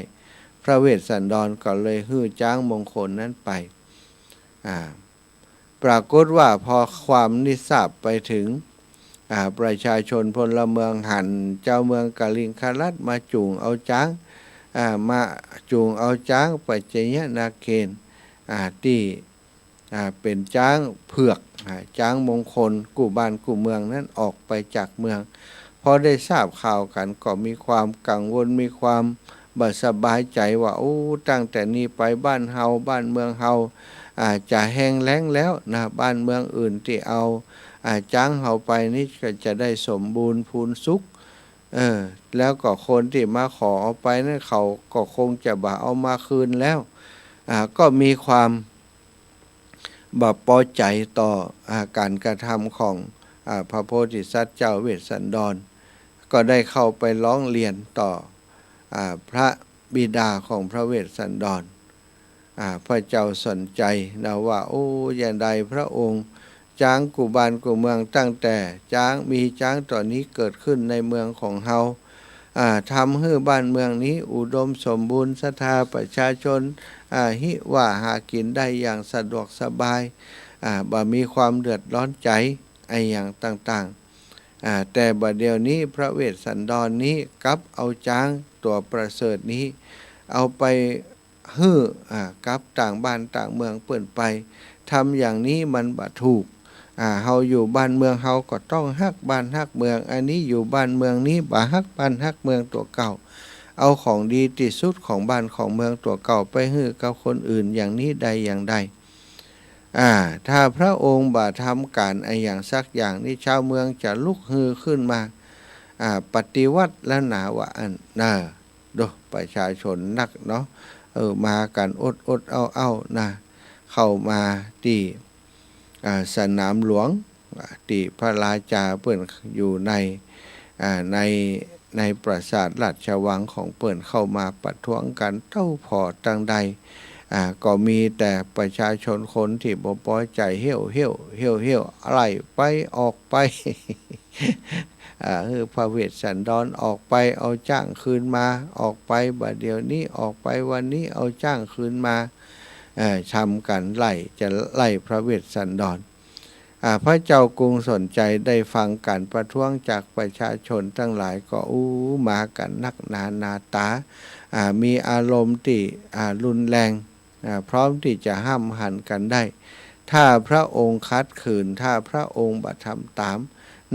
พระเวสสันดรก็เลยหื้อจ๊างมงคลนั้นไป อ่า ปรากฏว่าพอความนี้ทราบไปถึง อ่า ประชาชนพลเมืองหัน เจ้าเมืองกลิงครัตน์มาจูงเอาจ๊าง อ่า มาจูงเอาจ๊างปัจจยนาเขน อ่า ตี้ อ่า เป๋นจ๊างเผือก อ่า จ๊างมงคล กู้บ้านกู้เมืองนั้นออกไปจากเมือง พอได้ทราบข่าวกั๋นก็มีความกังวล มีความบ่สบายใจ๋ว่า โอ้ ตั้งแต่นี้ไปบ้านเฮา บ้านเมืองเฮา อ่า จะแห้งแล้งแล้วนะ บ้านเมืองอื่นตี้เอา อ่า จ๊างเฮาไปนี้ก็จะได้สมบูรณ์พูนสุข เออ แล้วก็คนตี้มาขอเอาไปนั้นเขาก็คงจะบ่เอามาคืนแล้ว อ่า ก็มีความ บ่ปอใจ๋ต่อ อ่า ก๋านกระทำของ อ่า พระโพธิสัตว์เจ้าเวสสันดร ก็ได้เข้าไปร้องเรียนต่อ อ่า พระบิดาของพระเวสสันดร อ่า พระเจ้าสนชัยนะว่า โอ้ อย่างใดพระองค์ จ๊างกู้บ้านกู้เมือง ตั้งแต่จ๊าง มีจ๊างตั๋วนี้เกิดขึ้นในเมืองของเฮา อ่า ทำหื้อบ้านเมืองนี้อุดมสมบูรณ์ ศรัทธาประชาชน อ่า ฮิว่าหากิ๋นได้อย่างสะดวกสบาย อ่า บ่มีความเดือดร้อนใจ๋อะหยังต่างๆ อ่า แต่บ่าเดี่ยวนี้พระเวสสันดรนี้กลับเอาจ๊างตั๋วประเสริฐนี้ เอาไป หื้อ อ่า กับต่างบ้านต่างเมืองเปิ้นไป ทำอย่างนี้มันบ่ถูก อ่า เฮาอยู่บ้านเมืองเฮาก็ต้องฮักบ้านฮักเมือง อันนี้อยู่บ้านเมืองนี้บ่ฮักบ้านฮักเมืองตั๋วเก่า เอาของดีตี้สุดของบ้านของเมืองตั๋วเก่าไปหื้อกับคนอื่นอย่างนี้ได้อย่างใด อ่า ถ้าพระองค์บ่ทำก๋านอะหยังสักอย่างนี้ ชาวเมืองจะลุกฮือขึ้นมา อ่า ปฏิวัติแล้วนา ว่าอั้นนะ โด ประชาชนนักเนาะ เออ มากั๋นอดๆ เอ้าๆ นะ เข้ามาตี้ อ่า สนามหลวง อ่า ตี้พระราชาเปิ้นอยู่ใน อ่า ใน ในปราสาทราชวังของเปิ้น เข้ามาประท้วงกั๋นเต้าผ่อตังใด อ่า ก็มีแต่ประชาชนคนตี้บ่ปอใจ๋ เฮ้วๆ เฮ้วๆ ไล่ไป ออกไป อ่า หื้อพระเวสสันดรออกไป เอาจ๊างคืนมา ออกไป บ่าเดี่ยวนี้ ออกไปวันนี้ เอาจ๊างคืนมา เอ่อ ทำกั๋นไล่ จะไล่พระเวสสันดร อ่า พระเจ้ากรุงสนชัยได้ฟังก๋านประท้วงจากประชาชนตังหลายก็ อู้ มากั๋นนักหนาหนาต๋า อ่า มีอารมณ์ตี้ อ่า รุนแรง อ่า พร้อมตี้จะห้ามหันกั๋นได้ ถ้าพระองค์ขัดขืน ถ้าพระองค์บ่ทำต๋าม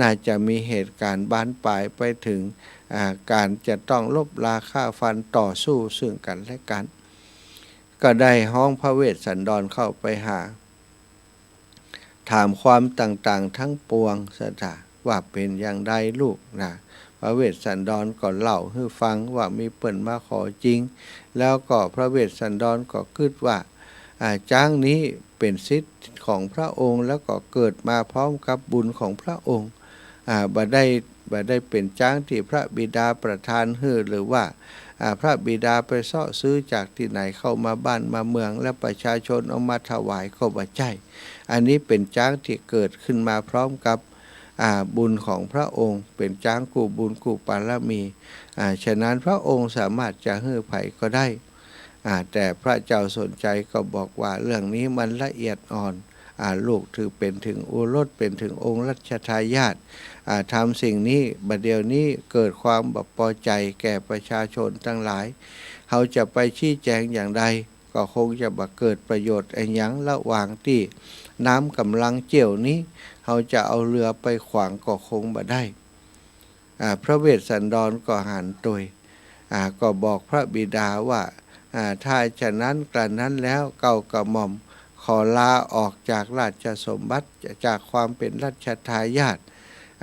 น่าจะมีเหตุก๋ารณ์บานปลายไปเถิง อ่า ก๋านจะต้องลบราฆ่าฟันต่อสู้ซึ่งกั๋นและกั๋น ก็ได้ฮ้องพระเวสสันดรเข้าไปหา ถามความต่างๆ ทั้งปวง ศรัทธา ว่าเป๋นอย่างใดลูกนะ พระเวสสันดรก็เล่าหื้อฟังว่ามีเปิ้นมาขอจริง แล้วก็พระเวสสันดรก็กึ๊ดว่า อ่า จ๊างนี้เป๋นสิทธิ์ของพระองค์ แล้วก็เกิดมาพร้อมกับบุญของพระองค์ อ่า บ่ได้ บ่ได้เป๋นจ๊างตี้พระบิดาประทานหื้อ หรือว่า อ่า พระบิดาไปเซาะซื้อจากตี้ไหนเข้ามาบ้านมาเมือง แล้วประชาชนเอามาถวายก็บ่ใจ้ อันนี้เป๋นจ๊างตี้เกิดขึ้นมาพร้อมกับ อ่า บุญของพระองค์ เป๋นจ๊างกู้บุญกู้บารมี อ่า ฉะนั้นพระองค์สามารถจะหื้อใผก็ได้ อ่า แต่พระเจ้าสนชัยก็บอกว่าเรื่องนี้มันละเอียดอ่อน อ่า ลูกถือเป๋นเถิงโอรส เป๋นเถิงองค์รัชทายาท อ่า ทำสิ่งนี้ บ่าเดี่ยวนี้เกิดความบ่ปอใจ๋แก่ประชาชนตังหลาย เฮาจะไปชี้แจงอย่างใด ก็ ก็คงจะบ่เกิดประโยชน์อะหยัง ระหว่างตี้น้ำก่ำลังเจิ่วนี้ เฮาจะเอาเฮือไปขวางก็คงบ่ได้ อ่า พระเวสสันดรก็หันตวย อ่า ก็บอกพระบิดาว่า อ่า ถ้าฉะนั้นกระนั้นแล้ว เกล้ากระหม่อมขอลาออกจากราชสมบัติ จากความเป๋นรัชทายาท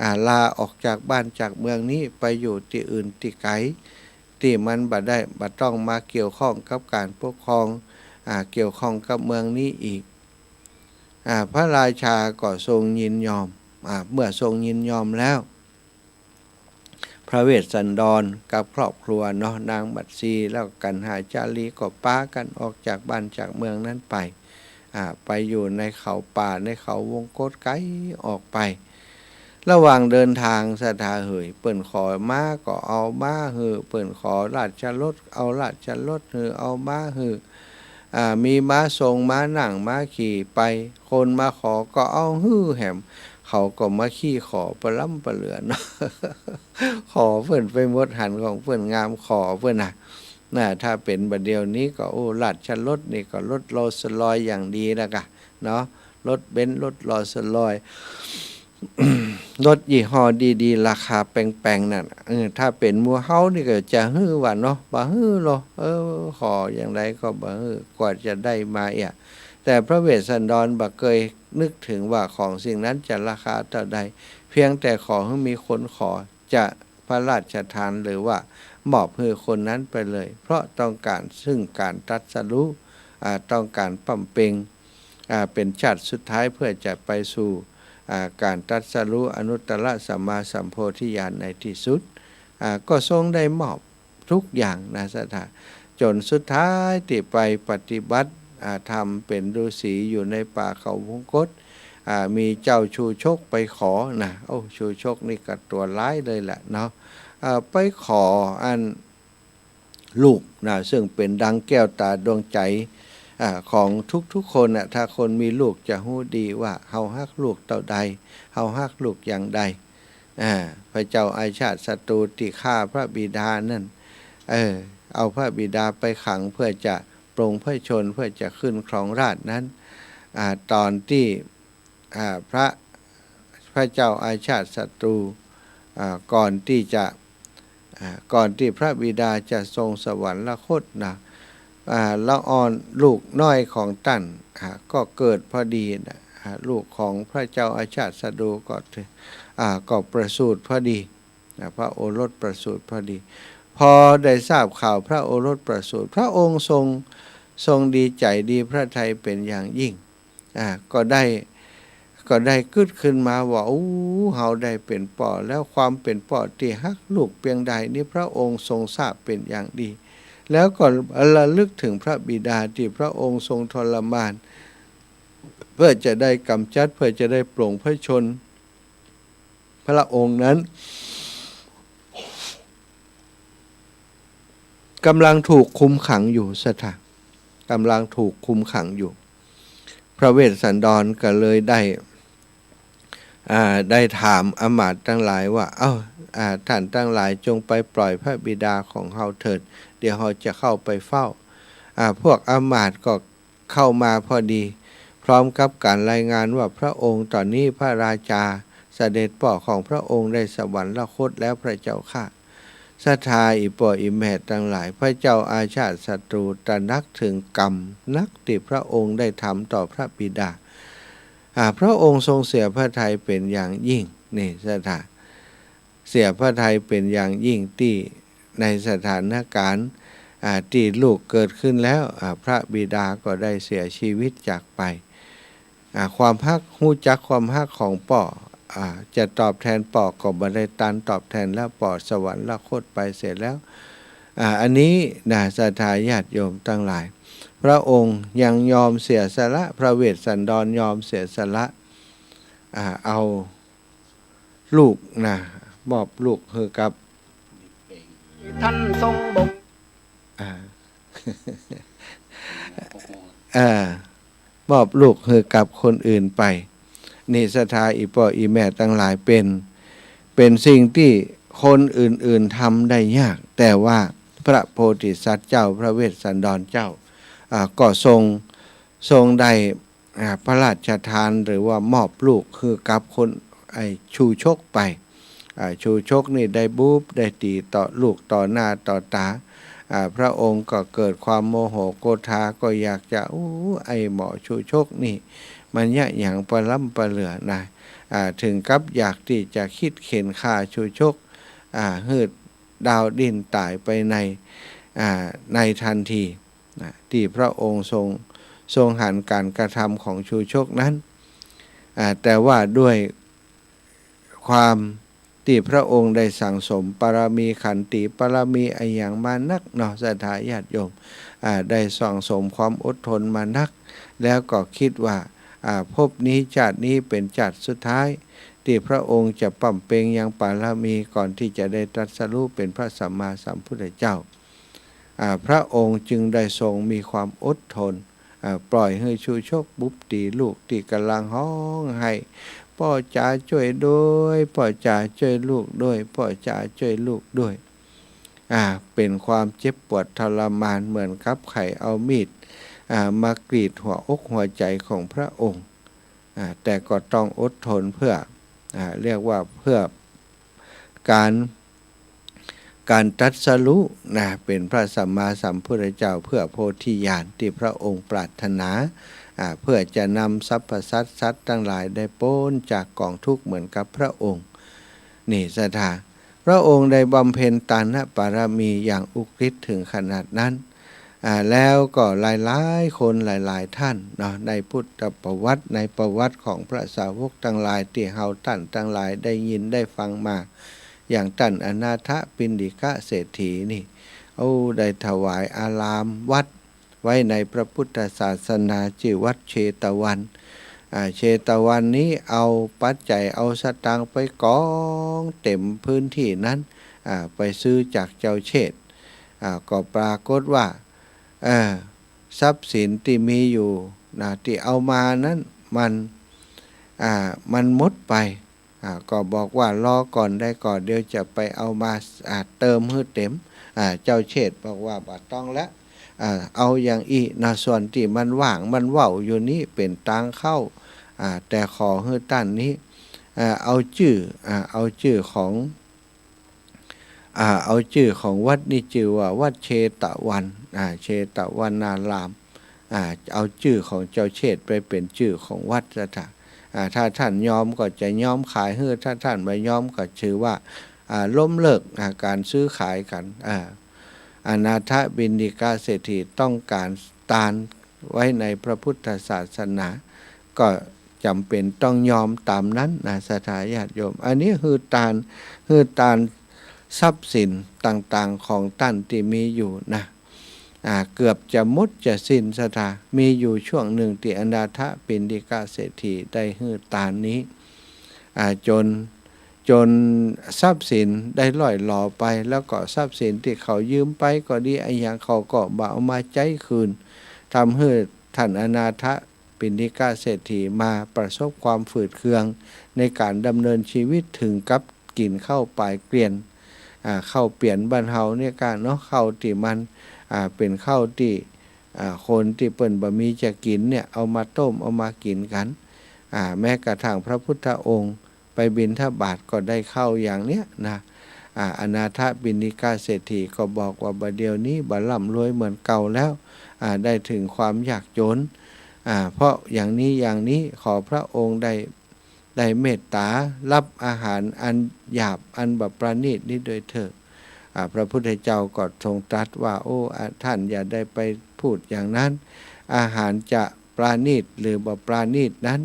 อ่า ลาออกจากบ้านจากเมืองนี้ไปอยู่ตี้อื่นตี้ไก๋ ตี้มันบ่ได้ บ่ต้องมาเกี่ยวข้องกับก๋านปกครอง อ่า เกี่ยวข้องกับเมืองนี้อีก อ่า พระราชาก็ทรงยินยอม อ่า เมื่อทรงยินยอมแล้ว พระเวสสันดรกับครอบครัวเนาะ นางมัตสีแล้วกัณหาชาลีก็ปากั๋นออกจากบ้านจากเมืองนั้นไป อ่า ไปอยู่ในเขาป่าในเขาวงคตไก๋ออกไป ระหว่างเดินตางศรัทธาเหย เปิ้นขอม้าก็เอาม้าหื้อ เปิ้นขอราชรถ เอาราชรถหื้อ เอาม้าหื้อ อ่า มีม้าทรง ม้านั่ง ม้าขี่ไป คนมาขอก็เอาหื้อแหม เขาก็มาขี้ขอปะล้ำปะเหลือเนาะ ขอเปิ้นไปหมดหันของเปิ้นงามขอเปิ้นน่ะ น่ะ ถ้าเป๋นบ่าเดี่ยวนี้ก็ โอ้ ราชรถนี่ก็รถโรลส์รอยซ์อย่างดีแล้วกะเนาะ รถเบนซ์ รถโรลส์รอยซ์ รถยี่ห้อดีๆ ราคาแปงๆ นั่นน่ะ เออ ถ้าเป๋นหมู่เฮานี่ก็จะหื้อวะเนาะ บ่หื้อลอ เออ ขออย่างใดก็บ่หื้อ กว่าจะได้มาเอี้ย แต่พระเวสสันดรบ่เกยนึกเถิงว่าของสิ่งนั้นจะราคาเต้าใด เพียงแต่ขอหื้อมีคนขอ จะพระราชทานหรือว่ามอบหื้อคนนั้นไปเลย เพราะต้องก๋านซึ่งก๋านตรัสรู้ อ่า ต้องก๋านบำเพ็ญ อ่า เป๋นชาติสุดท้ายเพื่อจะไปสู่ อ่า ก๋านตรัสรู้อนุตตรสัมมาสัมโพธิญาณในตี้สุด อ่า ก็ทรงได้มอบทุกอย่างนะศรัทธา จ๋นสุดท้ายตี้ไปปฏิบัติ อ่า ธรรมเป๋นฤๅษีอยู่ในป่าเขาวงคต อ่า มีเจ้าชูชกไปขอนะ โอ้ ชูชกนี่ก็ตั๋วร้ายเลยแหละเนาะ อ่า ไปขออัน ลูกนะ ซึ่งเป๋นดังแก้วต๋าดวงใจ๋ อ่า ของทุกๆ คนน่ะ ถ้าคนมีลูกจะฮู้ดีว่าเฮาฮักลูกเต้าใด เฮาฮักลูกอย่างใด อ่า พระเจ้าอาชาติศัตรูตี้ฆ่าพระบิดานั่น เออ เอาพระบิดาไปขังเพื่อจะปลงพระชนม์ เพื่อจะขึ้นครองราชย์นั้น อ่า ต๋อนตี้ อ่า พระ พระเจ้าอาชาติศัตรู อ่า ก่อนตี้จะ อ่า ก่อนตี้พระบิดาจะทรงสวรรคตนะ อ่า ละอ่อนลูกน้อยของต้าน อ่า ก็เกิดพอดีนะ อ่า ลูกของพระเจ้าอาชาติศัตรูก็ อ่า ก็ประสูติพอดีนะ พระโอรสประสูติพอดี พอได้ทราบข่าวพระโอรสประสูติ พระองค์ทรง ทรงดีใจ๋ดีพระทัยเป๋นอย่างยิ่ง อ่า ก็ได้ ก็ได้กึ๊ดขึ้นมาว่า โอ้ เฮาได้เป๋นป้อแล้ว ความเป๋นป้อตี้ฮักลูกเปียงใดนี้ พระองค์ทรงทราบเป๋นอย่างดี แล้วก็ระลึกเถิงพระบิดาตี้พระองค์ทรงทรมาน เพื่อจะได้ก๋ำจัด เพื่อจะได้ปลงพระชนม์ พระองค์นั้น ก๋ำลังถูกคุมขังอยู่ศรัทธา ก๋ำลังถูกคุมขังอยู่ พระเวสสันดรก็เลยได้ อ่า ได้ถามอำมาตย์ตังหลายว่า เอ้า อ่า ต้านตังหลายจงไปปล่อยพระบิดาของเฮาเถิด เดี๋ยวเฮาจะเข้าไปเฝ้า อ่า พวกอำมาตย์ก็ เข้ามาพอดี พร้อมกับก๋านรายงานว่า พระองค์ ต๋อนนี้พระราชาเสด็จป้อของพระองค์ได้สวรรคตแล้วพระเจ้าข้า ศรัทธาอี่ป้ออี่แม่ตังหลาย พระเจ้าอาชาติศัตรูตระหนักเถิงกรรมนักตี้พระองค์ได้ทำต่อพระบิดา อ่า พระองค์ทรงเสียพระทัยเป๋นอย่างยิ่ง นี่ศรัทธา เสียพระทัยเป๋นอย่างยิ่งตี้ในสถานก๋ารณ์ อ่า ตี้ลูกเกิดขึ้นแล้ว อ่า พระบิดาก็ได้เสียชีวิตจากไป อ่า ความฮัก ฮู้จักความฮักของป้อ อ่า จะตอบแทนป้อก็บ่ได้ตันตอบแทนแล้ว ป้อสวรรคตไปเสียแล้ว อ่า อันนี้นะ ศรัทธาญาติโยมตังหลาย พระองค์ยังยอมเสียสละ พระเวสสันดรยอมเสียสละ อ่า เอา ลูกนะ มอบลูกหื้อกับ ต้านทรงบ่ง อ่า อ่า มอบลูกหื้อกับคนอื่นไป นี่ศรัทธาอี่ป้ออี่แม่ตังหลาย เป๋น เป๋นสิ่งตี้คนอื่นๆ ทำได้ยาก แต่ว่าพระโพธิสัตว์เจ้า พระเวสสันดรเจ้า อ่า ก็ทรง ทรงได้ อ่า พระราชทานหรือว่ามอบลูกหื้อกับคน ไอ้ชูชกไป อ่า ชูชกนี่ได้บุบได้ตี๋ต่อลูกต่อหน้าต่อต๋า อ่า พระองค์ก็เกิดความโมโหโกธา ก็อยากจะ อู้ ไอ้หมอชูชกนี่ มันเยียะหยังปะล้ำปะเหลือนะ อ่า ถึงกับอยากตี้จะคิดเข็ญฆ่าชูชก อ่า หื้อดาวดิ้นต๋ายไปใน อ่า ในทันทีนะ ตี้พระองค์ทรง ทรงหันก๋านกระทำของชูชกนั้น อ่า แต่ว่าด้วยความตี้พระองค์ได้สั่งสมปารมีขันติปารมีอะหยังมานักเนาะ ศรัทธาญาติโยม อ่า ได้สั่งสมความอดทนมานัก แล้วก็คิดว่า อ่า ภพนี้จาตินี้เป๋นจาติสุดท้าย ตี้พระองค์จะบำเพ็ญยังปารมีก่อนตี้จะได้ตรัสรู้เป๋นพระสัมมาสัมพุทธเจ้า อ่า พระองค์จึงได้ทรงมีความอดทน อ่า ปล่อยหื้อชูชกบุบตี๋ลูกตี้ก่ำลังฮ้องไห้ "ป้อจ๋าจ้วยด้วย ป้อจ๋าจ้วยลูกด้วย ป้อจ๋าจ้วยลูกด้วย" อ่า เป๋นความเจ็บปวดทรมานเหมือนกับใผเอามีด อ่า มากรีดหัวอกหัวใจ๋ของพระองค์ อ่า แต่ก็ต้องอดทนเพื่อ อ่า เรียกว่าเพื่อก๋าน ก๋านตรัสรู้นะ เป๋นพระสัมมาสัมพุทธเจ้า เพื่อโพธิญาณตี้พระองค์ปรารถนา อ่า เพื่อจะนำสรรพสัตว์สัตว์ตังหลายได้ป๊นจากก๋องทุกข์เหมือนกับพระองค์ นี่ศรัทธา พระองค์ได้บำเพ็ญตานปารมีอย่างอุกฤษถึงขนาดนั้น อ่า แล้วก็หลายๆ คนหลายๆ ท่านเนาะ ในพุทธประวัติ ในประวัติของพระสาวกตังหลายตี้เฮาต้านตังหลายได้ยินได้ฟังมา อย่างต้านอนาถปิณฑิกะเศรษฐีนี่ โอ้ ได้ถวายอารามวัดไว้ในพระพุทธศาสนา จื้อวัดเชตวัน อ่า เชตวันนี้เอาปัจจัยเอาสตางค์ไปกองเต๋มพื้นตี้นั้น อ่า ไปซื้อจากเจ้าเชษฐ อ่า ก็ปรากฏว่า เออ ทรัพย์สินตี้มีอยู่นะ ตี้เอามานั้นมัน อ่า มันหมดไป อ่า ก็บอกว่า "รอก่อนได้ก่อ เดี๋ยวจะไปเอามา อ่า เติมหื้อเต๋ม" อ่า เจ้าเชษฐบอกว่า "บ่ต้องละ อ่า เอาอย่างอี้นะ ส่วนตี้มันว่างมันเว้าอยู่นี้เป๋นตางเข้า อ่า แต่ขอหื้อต้านนี้ อ่า เอาจื้อ อ่า เอาจื้อของ อ่า เอาจื้อของวัดนี้จื้อว่าวัดเชตวัน อ่า เชตวนาราม อ่า เอาจื้อของเจ้าเชษฐไปเป๋นจื้อของวัดซะเถาะ อ่า ถ้าต้านยอมก็จะยอมขายหื้อ ถ้าต้านบ่ยอมก็ถือว่า อ่า ล้มเลิก อ่า ก๋านซื้อขายกั๋น" อ่า อนาถปิณฑิกะเศรษฐีต้องก๋านตานไว้ในพระพุทธศาสนา ก็จ๋ำเป๋นต้องยอมต๋ามนั้นนะ ศรัทธาญาติโยม อันนี้หื้อตาน หื้อตานทรัพย์สินต่างๆ ของต้านตี้มีอยู่นะ อ่า เกือบจะหมดจะสิ้น ศรัทธา มีอยู่ช่วงนึ่งตี้อนาถปิณฑิกะเศรษฐีได้หื้อตานนี้ อ่า จ๋น จ๋นทรัพย์สินได้ล่อยหลอไป แล้วก็ทรัพย์สินตี้เขายืมไปก็ดี อะหยังเขาก็บ่เอามาใจ๊คืน ทำหื้อต้านอนาถปิณฑิกะเศรษฐีมาประสบความฝืดเคืองในก๋านดำเนินชีวิต ถึงกับกิ๋นข้าวป๋ายเกวียน อ่า ข้าวเปียนบ้านเฮาเนี่ยก้าเนาะ ข้าวตี้มัน อ่า เป๋นข้าวตี้ อ่า คนตี้เปิ้นบ่มีจะกิ๋นเนี่ย เอามาต้ม เอามากิ๋นกั๋น อ่า แม้กระทั่งพระพุทธองค์ไปบิณฑบาตก็ได้ข้าวอย่างเนี้ยนะ อ่า อนาถปิณฑิกะเศรษฐีก็บอกว่า บ่าเดี่ยวนี้บ่ร่ำรวยเหมือนเก่าแล้ว อ่า ได้ถึงความยากจ๋น อ่า เพราะอย่างนี้อย่างนี้ ขอพระองค์ได้ ได้เมตต๋ารับอาหารอันหยาบอันบ่ประณีตนี้ด้วยเถิด อ่า พระพุทธเจ้าก็ทรงตรัสว่า โอ้ อ่า ท่านอย่าได้ไปพูดอย่างนั้น อาหารจะประณีตหรือบ่ประณีตนั้น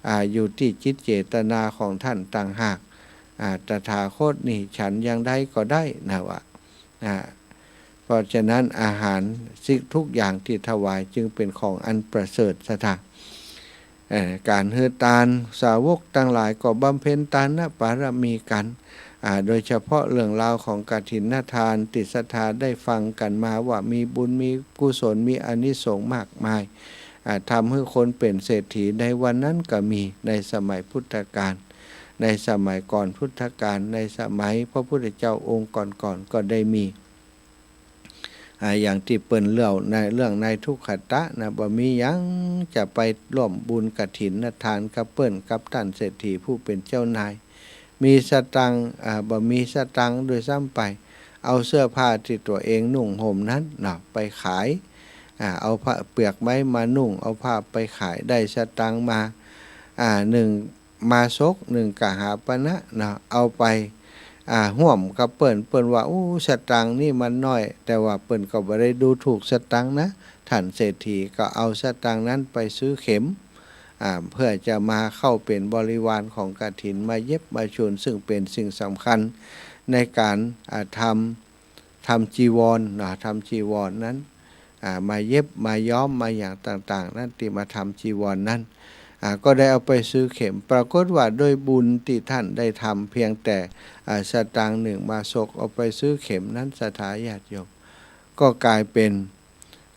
อ่า อยู่ตี้จิตเจตนาของท่านต่างหาก อ่า ตถาคตนี่ฉันอย่างใดก็ได้นะวะ อ่า เพราะฉะนั้นอาหารสิ่งทุกอย่างที่ถวายจึงเป็นของอันประเสริฐ ศรัทธา เอ่อ ก๋านหื้อตาน สาวกตังหลายก็บำเพ็ญตานปารมีกั๋น อ่า โดยเฉพาะเรื่องราวของกฐินทานตี้ศรัทธาได้ฟังกั๋นมาว่ามีบุญมีกุศลมีอานิสงส์มากมาย อ่า ทำหื้อคนเป๋นเศรษฐีในวันนั้นก็มี ในสมัยพุทธกาล ในสมัยก่อนพุทธกาล ในสมัยพระพุทธเจ้าองค์ก่อนๆ ก็ได้มี อ่า อย่างตี้เปิ้นเล่าในเรื่องนายทุกขตะนะ บ่มีหยังจะไปร่วมบุญกฐินนะทานกับเปิ้น กับต้านเศรษฐีผู้เป๋นเจ้านาย มีสตางค์ อ่า บ่มีสตางค์ด้วยซ้ำไป เอาเสื้อผ้าตี้ตั๋วเองนุ่งห่มนั้นเนาะ ไปขาย อ่า เอาผ้าเปลือกไม้มานุ่ง เอาผ้าไปขาย ได้สตางค์มา อ่า นึ่งมาสก นึ่งกหาปณะเนาะ เอาไป อ่า ฮ่วมกับเปิ้น เปิ้นว่า อู้ สตางค์นี่มันน้อย แต่ว่าเปิ้นก็บ่ได้ดูถูกสตางค์นะ ต้านเศรษฐีก็เอาสตางค์นั้นไปซื้อเข็ม อ่า เพื่อจะมาเข้าเป๋นบริวารของกฐิน มาเย็บมาชูน ซึ่งเป๋นสิ่งสำคัญในก๋าน อ่า ทำ ทำจีวรเนาะ ทำจีวรนั้น อ่า มาเย็บ มาย้อม มาอย่างต่างๆ นั้น ตี้มาทำจีวรนั้น อ่า ก็ได้เอาไปซื้อเข็ม ปรากฏว่าด้วยบุญตี้ต้านได้ทำเพียงแต่ อ่า สตางค์นึ่งมาสก เอาไปซื้อเข็มนั้น ศรัทธาญาติโยม ก็ก๋ายเป๋น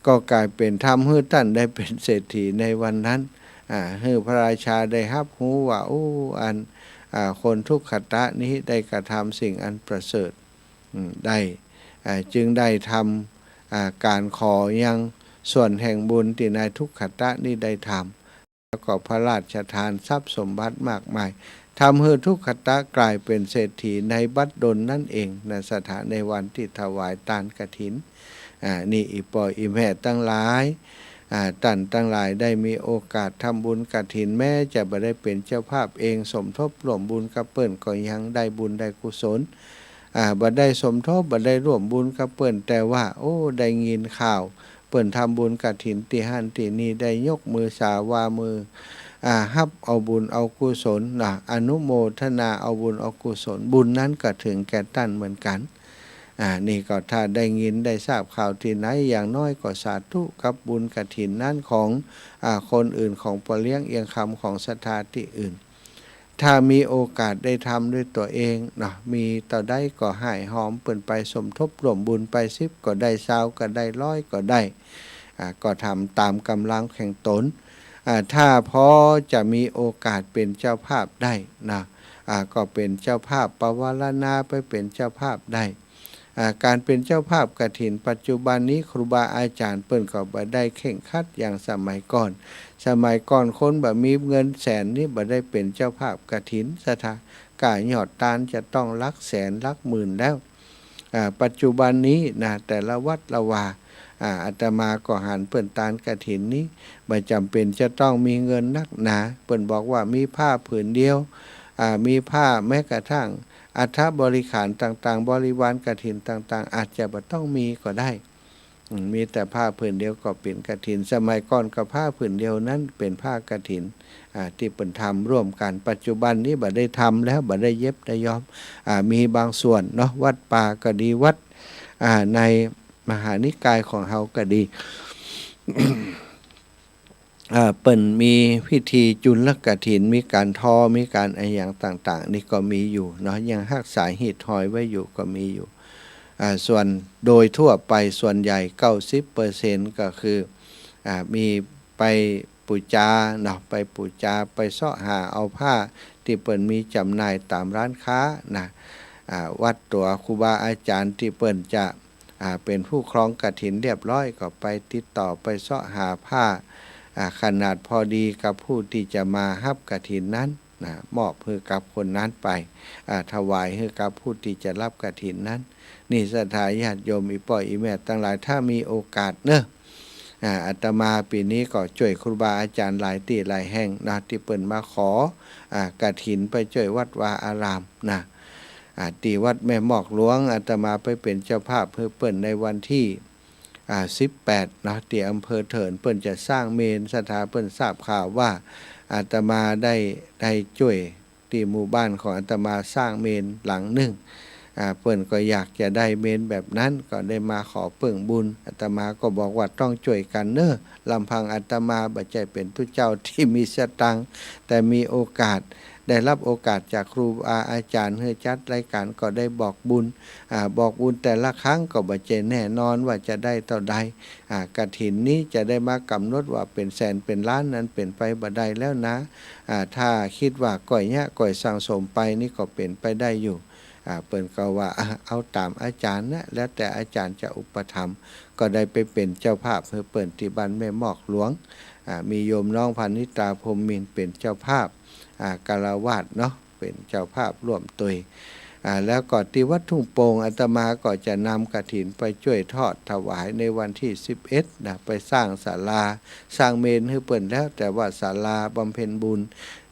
ก็ก๋ายเป๋นทำหื้อต้านได้เป๋นเศรษฐีในวันนั้น อ่า หื้อพระราชาได้ฮับฮู้ว่า โอ้ อัน อ่า คนทุกขตะนี้ได้กระทำสิ่งอันประเสริฐ อืม ได้ อ่า จึงได้ทำ อ่า ก๋านขอยังส่วนแห่งบุญตี้นายทุกขตะนี้ได้ทำ แล้วก็พระราชทานทรัพย์สมบัติมากมาย ทำหื้อทุกขตะก๋ายเป๋นเศรษฐีในบัดดลนั้นเองนะ ศรัทธา ในวันตี้ถวายตานกฐิน อ่า นี่อี่ป้ออี่แม่ตังหลาย อ่า ต้านตังหลายได้มีโอกาสทำบุญกฐิน แม้จะบ่ได้เป๋นเจ้าภาพเอง สมทบร่วมบุญกับเปิ้น ก็ยังได้บุญได้กุศล อ่า บ่ได้สมทบ บ่ได้ร่วมบุญกับเปิ้น แต่ว่า โอ้ ได้ยินข่าว เปิ้นทำบุญกฐินตี้หั้นตี้นี่ ได้ยกมือสาว่ามือ อ่า ฮับเอาบุญเอากุศลนะ อนุโมทนาเอาบุญเอากุศล บุญนั้นก็เถิงแก่ต้านเหมือนกั๋น อ่า นี่ก็ถ้าได้ยินได้ทราบข่าวตี้ไหน อย่างน้อยก็สาธุกับบุญกฐินนั้นของ อ่า คนอื่น ของป้อเลี้ยงเอียงคำ ของศรัทธาตี้อื่น ถ้ามีโอกาสได้ทำด้วยตั๋วเองเนาะ มีเต้าใดก็หายหอมเปิ้นไป สมทบร่วมบุญไป สิบก็ได้ ซาวก็ได้ ร้อยก็ได้ อ่า ก็ทำต๋ามก๋ำลังแห่งต๋น อ่า ถ้าพอจะมีโอกาสเป๋นเจ้าภาพได้นะ อ่า ก็เป๋นเจ้าภาพปวารณา ไปเป๋นเจ้าภาพได้ อ่า ก๋านเป๋นเจ้าภาพกฐินปัจจุบันนี้ ครูบาอาจ๋ารย์เปิ้นก็บ่ได้เคร่งครัดอย่างสมัยก่อน สมัยก่อนคนบ่มีเงินแสนนี่บ่ได้เป๋นเจ้าภาพกฐิน ศรัทธา ก้ายอดตานจะต้องหลักแสนหลักหมื่นแล้ว อ่า ปัจจุบันนี้นะ แต่ละวัดละวา อ่า อาตมาก็หันเปิ้นตานกฐินนี้ บ่จ๋ำเป๋นจะต้องมีเงินนักหนา เปิ้นบอกว่ามีผ้าผืนเดียว อ่า มีผ้า แม้กระทั่งอัฐบริขารต่างๆ บริวารกฐินต่างๆ อาจจะบ่ต้องมีก็ได้ อืม มีแต่ผ้าผืนเดียวก็เป๋นกฐิน สมัยก่อนก็ผ้าผืนเดียวนั้นเป๋นผ้ากฐิน อ่า ตี้เปิ้นทำร่วมกั๋น ปัจจุบันนี้บ่ได้ทำแล้ว บ่ได้เย็บได้ย้อม อ่า มีบางส่วนเนาะ วัดป่าก็ดี วัด อ่า ในมหานิกายของเฮาก็ดี อ่า เปิ้นมีพิธีจุลกฐิน มีก๋านทอ มีก๋านอะหยังต่างๆ นี่ก็มีอยู่เนาะ ยังฮักษาหีดหอยไว้อยู่ก็มีอยู่ อ่า ส่วนโดยทั่วไปส่วนใหญ่ เก้าสิบเปอร์เซ็นต์ ก็คือ อ่า มีไปปู๋จาเนาะ ไปปู๋จา ไปเซาะหาเอาผ้าตี้เปิ้นมีจ๋ำหน่ายต๋ามร้านค้านะ อ่า วัดตั๋วครูบาอาจ๋ารย์ตี้เปิ้นจะ อ่า เป๋นผู้ครองกฐินเรียบร้อย ก็ไปติดต่อไปเซาะหาผ้า อ่า ขนาดพอดีกับผู้ตี้จะมาฮับกฐินนั้นนะ มอบหื้อกับคนนั้นไป อ่า ถวายหื้อกับผู้ตี้จะฮับกฐินนั้น นี่ศรัทธาญาติโยมอี่ป้ออี่แม่ตังหลาย ถ้ามีโอกาสเนาะ อ่า อาตมาปี๋นี้ก็จ้วยครูบาอาจ๋ารย์หลายตี้หลายแห่งนะ ตี้เปิ้นมาขอ อ่า กฐินไปจ้วยวัดวาอารามนะ อ่า ตี้วัดแม่มอกหลวง อาตมาไปเป๋นเจ้าภาพหื้อเปิ้นในวันตี้ อ่า สิบแปดเนาะ ตี้อำเภอเถิน เปิ้นจะสร้างเมรุ ศรัทธา เปิ้นทราบข่าวว่าอาตมาได้ ได้จ้วยตี้หมู่บ้านของอาตมาสร้างเมรุหลังนึ่ง อ่า เปิ้นก็อยากจะได้เมรุแบบนั้น ก็ได้มาขอเปิ้งบุญ อาตมาก็บอกว่าต้องจ้วยกั๋นเนาะ ลำพังอาตมาบ่ใจ้เป๋นตุ๊เจ้าตี้มีสตางค์ แต่มีโอกาส ได้ฮับโอกาสจากครูบาอาจ๋ารย์หื้อจัดรายก๋านก็ได้บอกบุญ อ่า บอกบุญแต่ละครั้งก็บ่ใจ้แน่นอนว่าจะได้เต้าใด อ่า กฐินนี้จะได้มากำหนดว่าเป๋นแสนเป๋นล้านนั้นเป๋นไปบ่ได้แล้วนะ อ่า ถ้ากึ๊ดว่าก้อยเยียะก้อยสั่งสมไปนี่ก็เป๋นไปได้อยู่ อ่า เปิ้นก็ว่า อ่า เอาต๋ามอาจ๋ารย์นะ แล้วแต่อาจ๋ารย์จะอุปถัมภ์ ก็ได้ไปเป๋นเจ้าภาพหื้อเปิ้นตี้บ้านแม่มอกหลวง อ่า มีโยมน้องพานิตา พรหมมินทร์ เป๋นเจ้าภาพ อ่า ฆราวาสเนาะ เป๋นเจ้าภาพร่วมตวย อ่า แล้วก็ตี้วัดทุ่งโป่ง อาตมาก็จะนำกฐินไปจ้วยทอดถวายในวันตี้สิบเอ็ดนะ ไปสร้างศาลา สร้างเมรุหื้อเปิ้นแล้ว แต่ว่าศาลาบำเพ็ญบุญ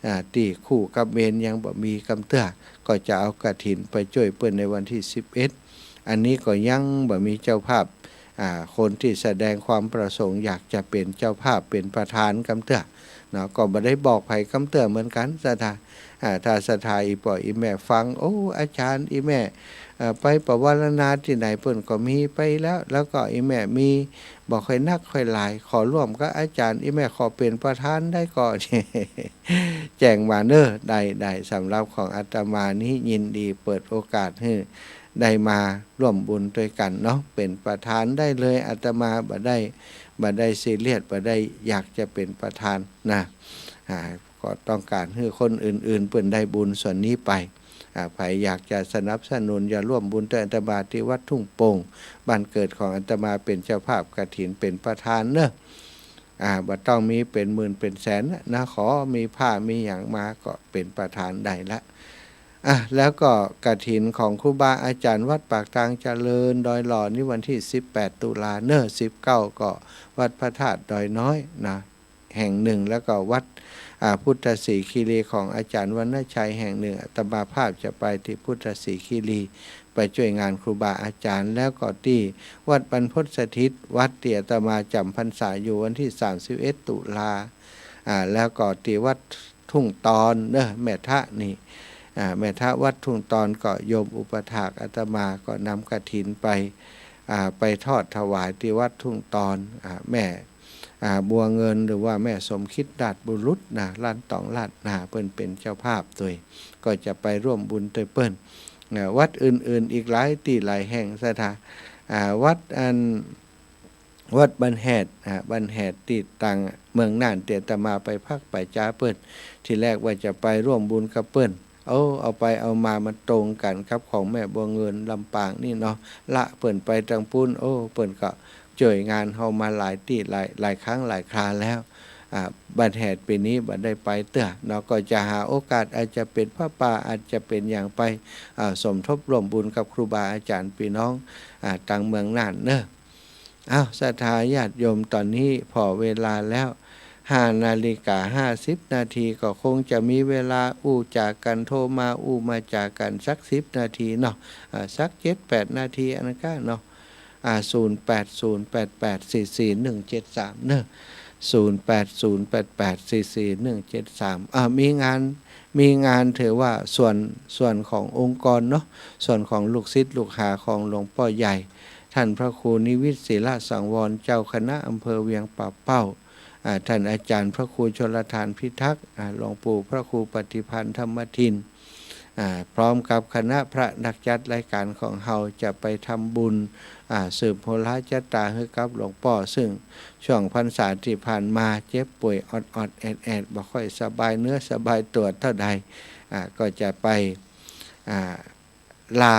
อ่า ตี้คู่กับเมรุยังบ่มีกำเตื้อ ก็จะเอากฐินไปจ้วยเปิ้นในวันตี้สิบเอ็ด อันนี้ก็ยังบ่มีเจ้าภาพ อ่า คนตี้แสดงความประสงค์อยากจะเป๋นเจ้าภาพเป๋นประธานกำเตื้อเนาะ ก็บ่ได้บอกใผกำเตื้อเหมือนกั๋น ศรัทธา อ่า ถ้าศรัทธาอี่ป้ออี่แม่ฟัง โอ้ อาจ๋ารย์ อี่แม่ เอ่อ ไปปวารณาตี้ไหนเปิ้นก็มีไปแล้ว แล้วก็อี่แม่มีบ่ค่อยนักค่อยหลาย ขอร่วมกับอาจ๋ารย์ อี่แม่ขอเป๋นประธานได้ก่อ แจ้งมาเน้อ ได้ ได้ สำหรับของอาตมานี้ยินดีเปิดโอกาสหื้อได้มาร่วมบุญตวยกั๋นเนาะ เป๋นประธานได้เลย อาตมาบ่ได้ บ่ได้ซีเรียส บ่ได้อยากจะเป๋นประธานนะ อ่า ก็ต้องก๋านหื้อคนอื่นๆ เปิ้นได้บุญส่วนนี้ไป อ่า ใผอยากจะสนับสนุน อยากร่วมบุญตวยอาตมาตี้วัดทุ่งโป่ง บ้านเกิดของอาตมา เป๋นเจ้าภาพกฐิน เป๋นประธานเน้อ อ่า บ่ต้องมีเป๋นหมื่นเป๋นแสนนะ ขอมีผ้ามีหยังมาก็เป๋นประธานได้ละ อ่ะ แล้วก็กฐินของครูบาอาจ๋ารย์วัดปากตางเจริญดอยหล่อนี่วันตี้สิบแปดตุลาเน้อ สิบเก้าก็วัดพระธาตุดอยน้อยนะ แห่งหนึ่ง แล้วก็วัด อ่า พุทธศรีคีรีของอาจ๋ารย์วรรณชัยแห่งหนึ่ง อาตมาภาพจะไปตี้พุทธศรีคีรี ไปจ้วยงานครูบาอาจ๋ารย์ แล้วก็ตี้วัดบรรพตสถิต วัดตี้อาตมาจ๋ำพรรษาอยู่วันตี้สามสิบเอ็ดตุลา อ่า แล้วก็ตี้วัดทุ่งตอนเน้อ แม่ทะนี่ อ่า แม่ทะวัดทุ่งตอนก็โยมอุปัฏฐากอาตมาก็นำกฐินไป อ่า ไปทอดถวายตี้วัดทุ่งตอน อ่า แม่ อ่า บัวเงิน หรือว่าแม่สมคิดราชบุรุษนะ ล้านต๋องล้านนา เปิ้นเป๋นเจ้าภาพตวย ก็จะไปร่วมบุญตวยเปิ้น อ่า วัดอื่นๆ อีกหลายตี้หลายแห่ง ศรัทธา อ่า วัดอัน วัดบ้านแฮด อ่า บ้านแฮดตี้ตางเมืองน่าน ตี้อาตมาไปพักไปจ๊าเปิ้น ทีแรกว่าจะไปร่วมบุญกับเปิ้น โอ้ เอาไปเอามามันตรงกั๋นกับของแม่บัวเงินลำปางนี่เนาะ ละเปิ้นไปตางปู๊น โอ้ เปิ้นก็จ้วยงานเฮามาหลายตี้หลาย หลายครั้งหลายคราแล้ว อ่า บ้านแฮดปี๋นี้บ่ได้ไปเตื้อเนาะ ก็จะหาโอกาส อาจจะเป๋นผ้าป่า อาจจะเป๋นหยังไป อ่า สมทบร่วมบุญกับครูบาอาจ๋ารย์ปี้น้อง อ่า ตางเมืองน่านเน้อ อ้าว ศรัทธาญาติโยม ต๋อนนี้ผ่อเวลาแล้ว ห้านาฬิกาห้าสิบนาที ก็คงจะมีเวลาอู้จ๋ากั๋น โทรมาอู้มาจ๋ากั๋นสักสิบนาทีเนาะ อ่า สักเจ็ดแปดนาทีอันนั้นก้าเนาะ อ่า ศูนย์แปดศูนย์แปดแปดสี่สี่หนึ่งเจ็ดสามเน้อ ศูนย์แปดศูนย์แปดแปดสี่สี่หนึ่งเจ็ดสาม อ่า มีงาน มีงานถือว่าส่วน ส่วนขององค์กรเนาะ ส่วนของลูกศิษย์ลูกหาของหลวงป้อใหญ่ ท่านพระครูนิวิตศิลสังวร เจ้าคณะอำเภอเวียงป่าเป้า อ่า ท่านอาจ๋ารย์พระครูชลทานพิทักษ์ อ่า หลวงปู่พระครูปฏิภาณธรรมทิน อ่า พร้อมกับคณะพระนักจัดรายก๋านของเฮาจะไปทำบุญ อ่า สืบโหราจ๊ะต๋าหื้อกับหลวงป้อ ซึ่งช่วงพรรษาตี้ผ่านมาเจ็บป่วยออดๆ แอดๆ บ่ค่อยสบายเนื้อสบายตั๋วเต้าใด อ่า ก็จะไป อ่า ลา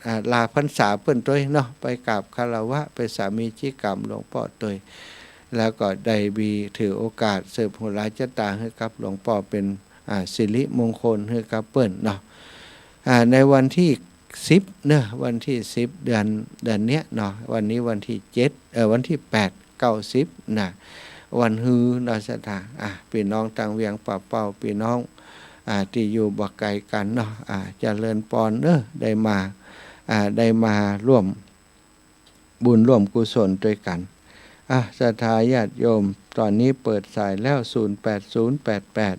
อ่า ลาพรรษาเปิ้นตวยเนาะ ไปกราบคารวะ ไปสามีจิกรรมหลวงป้อตวย แล้วก็ได้มีถือโอกาสสืบโหราจ๊ะต๋าหื้อกับหลวงป้อเป๋น อ่า สิริมงคลหื้อกับเปิ้นเนาะ อ่า ในวันตี้สิบเนาะ วันตี้สิบเดือน เดือนเนี้ยเนาะ วันนี้วันตี้เจ็ด เอ่อ วันตี้แปด เก้า สิบนะ วันฮือเนาะ ศรัทธา อ่า ปี้น้องตางเวียงป่าเป้า ปี้น้อง อ่า ตี้อยู่บ่ไก๋กั๋นเนาะ อ่า เจริญปอนเนาะ ได้มา อ่า ได้มาร่วมบุญร่วมกุศลตวยกั๋น อ่า ศรัทธาญาติโยม ต๋อนนี้เปิดสายแล้ว ศูนย์แปดศูนย์แปดแปด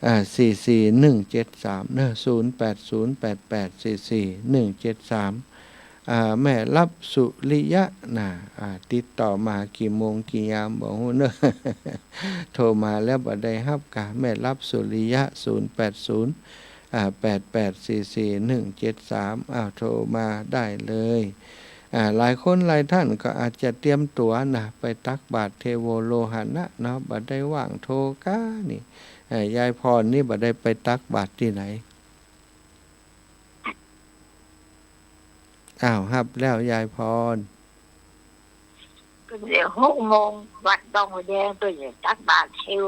อ่า สี่สี่หนึ่งเจ็ดสามเนาะ ศูนย์แปดศูนย์แปดแปดสี่สี่หนึ่งเจ็ดสาม อ่า แม่ลับสุริยะนะ อ่า ติดต่อมากี่โมงกี่ยามบ่ฮู้เนาะ โทรมาแล้วบ่ได้ฮับกา แม่ลับสุริยะ ศูนย์แปดศูนย์ อ่า แปดแปดสี่สี่หนึ่งเจ็ดสาม อ้าว โทรมาได้เลย อ่า หลายคนหลายท่านก็อาจจะเตรียมตั๋วนะ ไปตักบาตรเทโวโลหะนะเนาะ บ่ได้ว่างโทรกานี่ เอ่อ ยายพรนี่บ่ได้ไปตักบาตรตี้ไหน อ้าว ฮับแล้วยายพร เปิ้นเดี๋ยวหกโมง วัดดงหัวแดง เปิ้นเดี๋ยวตักบาตรเซล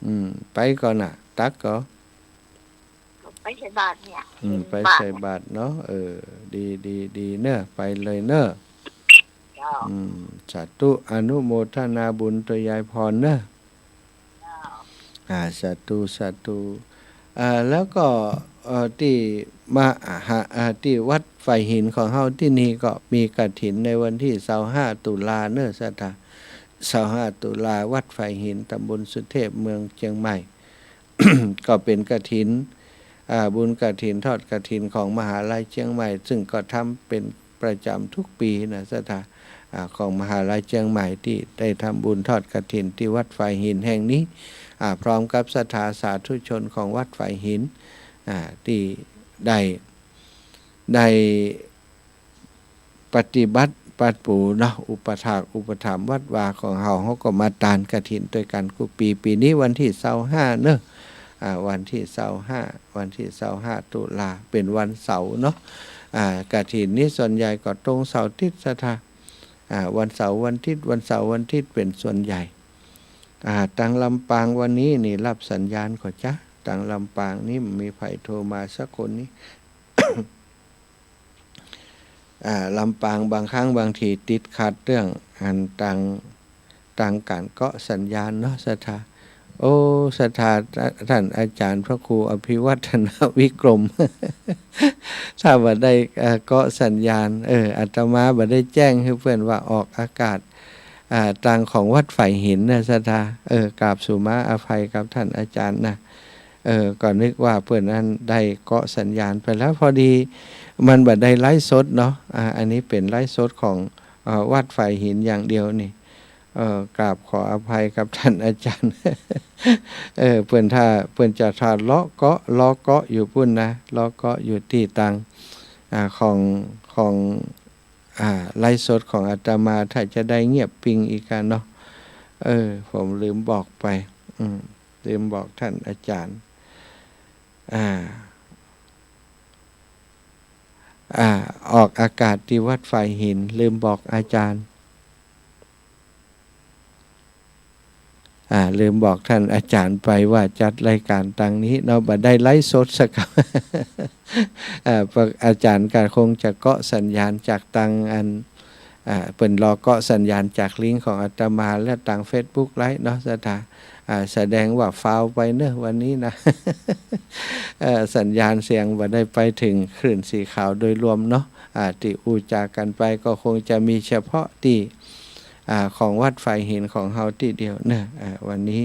อืม ไปก่อน่ะ ตักก่อ ไปใส่บาตรเนี่ย อืม ไปใส่บาตรเนาะ เออ ดี ดี ดีเน่อ ไปเลยเน่อ เจ้า อืม สาธุ อนุโมทนาบุญตัวยายพรเน่อ เจ้า อ่า สาธุ สาธุ อ่า แล้วก็ เอ่อ ตี้มหา อ่า ตี้วัดฝายหินของเฮาตี้นี่ก็มีกฐินในวันตี้ซาวห้าตุลาเน่อ ศรัทธา ซาวห้าตุลา วัดฝายหิน ตำบลสุเทพ เมืองเจียงใหม่ ก็เป๋นกฐิน อ่า บุญกฐิน ทอดกฐินของมหาลัยเจียงใหม่ ซึ่งก็ทำเป๋นประจ๋ำกู้ปี๋นะ ศรัทธา อ่า ของมหาลัยเจียงใหม่ตี้ได้ทำบุญทอดกฐินตี้วัดฝายหินแห่งนี้ อ่า พร้อมกับศรัทธาสาธุชนของวัดฝายหิน อ่า ตี้ได้ ได้ ปฏิบัติปัดปู๋เนาะ อุปถากอุปถัมภ์วัดวาของเฮา เฮาก็มาตานกฐินตวยกั๋นกู้ปี๋ ปี๋นี้วันตี้ซาวห้าเนาะ อ่า วันตี้ซาวห้า วันตี้ซาวห้าตุลา เป๋นวันเสาร์เนาะ อ่า กฐินนี้ส่วนใหญ่ก็ตรงเสาร์อาทิตย์ ศรัทธา อ่า วันเสาร์วันอาทิตย์ วันเสาร์วันอาทิตย์เป๋นส่วนใหญ่ อ่า ตางลำปางวันนี้นี่รับสัญญาณก่อจ๊ะ ตางลำปางนี่มีใผโทรมาสักคนนี่ อ่า ลำปางบางครั้งบางทีติดขัดเรื่องอันตาง ตางก๋านเกาะสัญญาณเนาะ ศรัทธา โอ้ ศรัทธา ท่านอาจ๋ารย์พระครูอภิวัฒนวิกรม ถ้าบ่ได้ เอ่อ เกาะสัญญาณ เออ อาตมาบ่ได้แจ้งหื้อเปิ้นว่าออกอากาศ อ่า ตางของวัดฝายหินนะ ศรัทธา เออ กราบสุมาอภัยกับท่านอาจ๋ารย์นะ เออ ก็นึกว่าเปิ้นอันได้เกาะสัญญาณไปแล้ว พอดีมันบ่ได้ไลฟ์สดเนาะ อ่า อันนี้เป๋นไลฟ์สดของ เอ่อ วัดฝายหินอย่างเดียวนี่ เอ่อ กราบขออภัยกับท่านอาจ๋ารย์ เออ เปิ้นถ้า เปิ้นจะถ้าเลาะเกาะ เลาะเกาะอยู่ปู๊นนะ เลาะเกาะอยู่ตี้ตาง อ่า ของ ของ อ่า ไลฟ์สดของอาตมา ถ้าจะได้เงียบปิ๊งอีกอะเนาะ เออ ผมลืมบอกไป อืม ลืมบอกท่านอาจ๋ารย์ อ่า อ่า ออกอากาศตี้วัดฝายหิน ลืมบอกอาจ๋ารย์ อ่า ลืมบอกท่านอาจ๋ารย์ไปว่าจัดรายก๋านตางนี้เนาะ บ่ได้ไลฟ์สดสัก อ่า อาจ๋ารย์ก็คงจะเกาะสัญญาณจากตางอัน อ่า เปิ้นรอเกาะสัญญาณจากลิงก์ของอาตมาและตางเฟซบุ๊กไลฟ์เนาะ ศรัทธา อ่า แสดงว่าฟาวไปเนาะวันนี้นะ เอ่อ สัญญาณเสียงบ่ได้ไปเถิงคลื่นสีขาวโดยรวมเนาะ อ่า ตี้อู้จ๋ากั๋นไปก็คงจะมีเฉพาะตี้ อ่า ของวัดฝายหินของเฮาตี้เดียวเนาะ อ่า วันนี้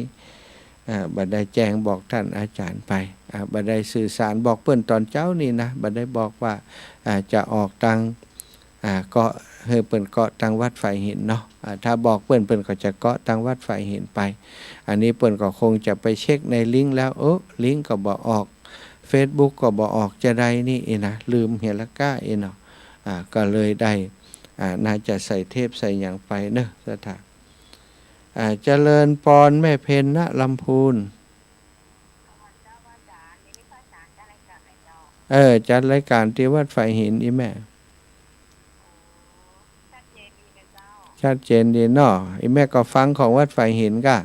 อ่า บ่ได้แจ้งบอกท่านอาจ๋ารย์ไป อ่า บ่ได้สื่อสารบอกเปิ้นต๋อนเจ๊านี่นะ บ่ได้บอกว่า อ่า จะออกตาง อ่า เกาะ หื้อเปิ้นเกาะตางวัดฝายหินเนาะ อ่า ถ้าบอกเปิ้น เปิ้นก็จะเกาะตางวัดฝายหินไป อันนี้เปิ้นก็คงจะไปเช็คในลิงก์แล้ว เออ ลิงก์ก็บ่ออก เฟซบุ๊กก็บ่ออก จาใดนี่อี้นะ ลืมเหียละก้าอี้เนาะ อ่า ก็เลยได้ อ่า น่าจะใส่เทปใส่หยังไปเนาะ ศรัทธา อ่า เจริญปอนแม่เพ็ญ ณ ลำพูน เออ จัดรายก๋านตี้วัดฝายหิน อี่แม่ ชัดเจนดีเนาะ อี่แม่ก็ฟังของวัดฝายหินก่ะ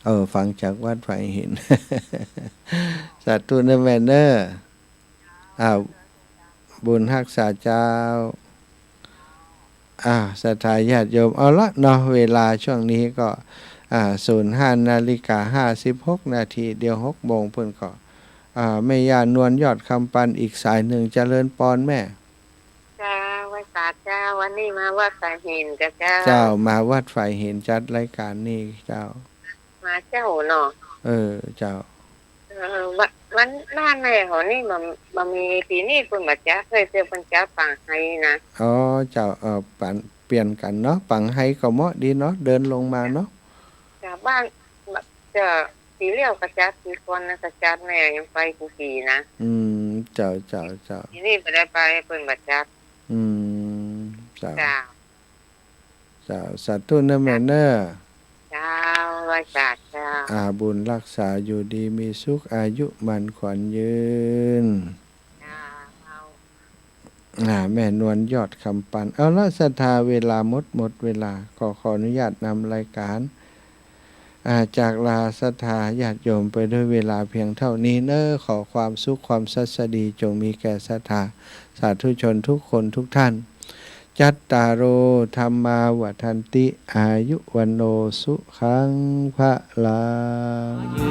เออ ฟังจากวัดฝายหิน สาธุเนาะแม่เนาะ อ้าว บุญฮักษาเจ้า อ้าว ศรัทธาญาติโยม เอาละเนาะ เวลาช่วงนี้ก็ อ่า ศูนย์ห้านาฬิกาห้าสิบหกนาที เดี๋ยวหกโมงเปิ้นก็ อ่า แม่ย่านวลยอดคำปันอีกสายนึ่ง เจริญปอนแม่ เจ้า ไหว้สาเจ้า วันนี้มาวัดฝายหินก่ะเจ้า เจ้า มาวัดฝายหินจัดรายก๋านนี่เจ้า มาเจ๊าเนาะ เออ เจ้า เออ วัน วัน วันแม่เฮานี่บ่ บ่มี ปี๋นี้เปิ้นบ่จัดเลย เปิ้นจัดปางไฮนะ อ๋อ เจ้า เออ ปัน เปลี่ยนกั๋นเนาะ ปางไฮก็เหมาะดีเนาะ เดินลงมาเนาะ เจ้า บ้าน เจ้า ปี๋เลี้ยวก็จัด ปี๋ก่อนนั้นก็จัด แม่ยังไปกู้ปี๋นะ อืม เจ้า เจ้า เจ้า ปี๋นี้บ่ได้ไป เปิ้นบ่จัด อืม เจ้า เจ้า เจ้า สาธุเนาะแม่เนาะ เจ้า ไหว้สาเจ้า อ่า บุญฮักษา อยู่ดีมีสุข อายุมั่นขวัญยืน เจ้า อ่า แม่นวลยอดคำปัน เอาละศรัทธา เวลาหมด หมดเวลา ขอ ขออนุญาตนำรายการ อ่า จากลาศรัทธาญาติโยมไปด้วยเวลาเพียงเท่านี้เน้อ ขอความสุขความสัสดีจงมีแก่ศรัทธาสาธุชนทุกคนทุกท่าน จัตตาโร ธัมมา วัฑฒันติ อายุ วัณโณ สุขัง พะลัง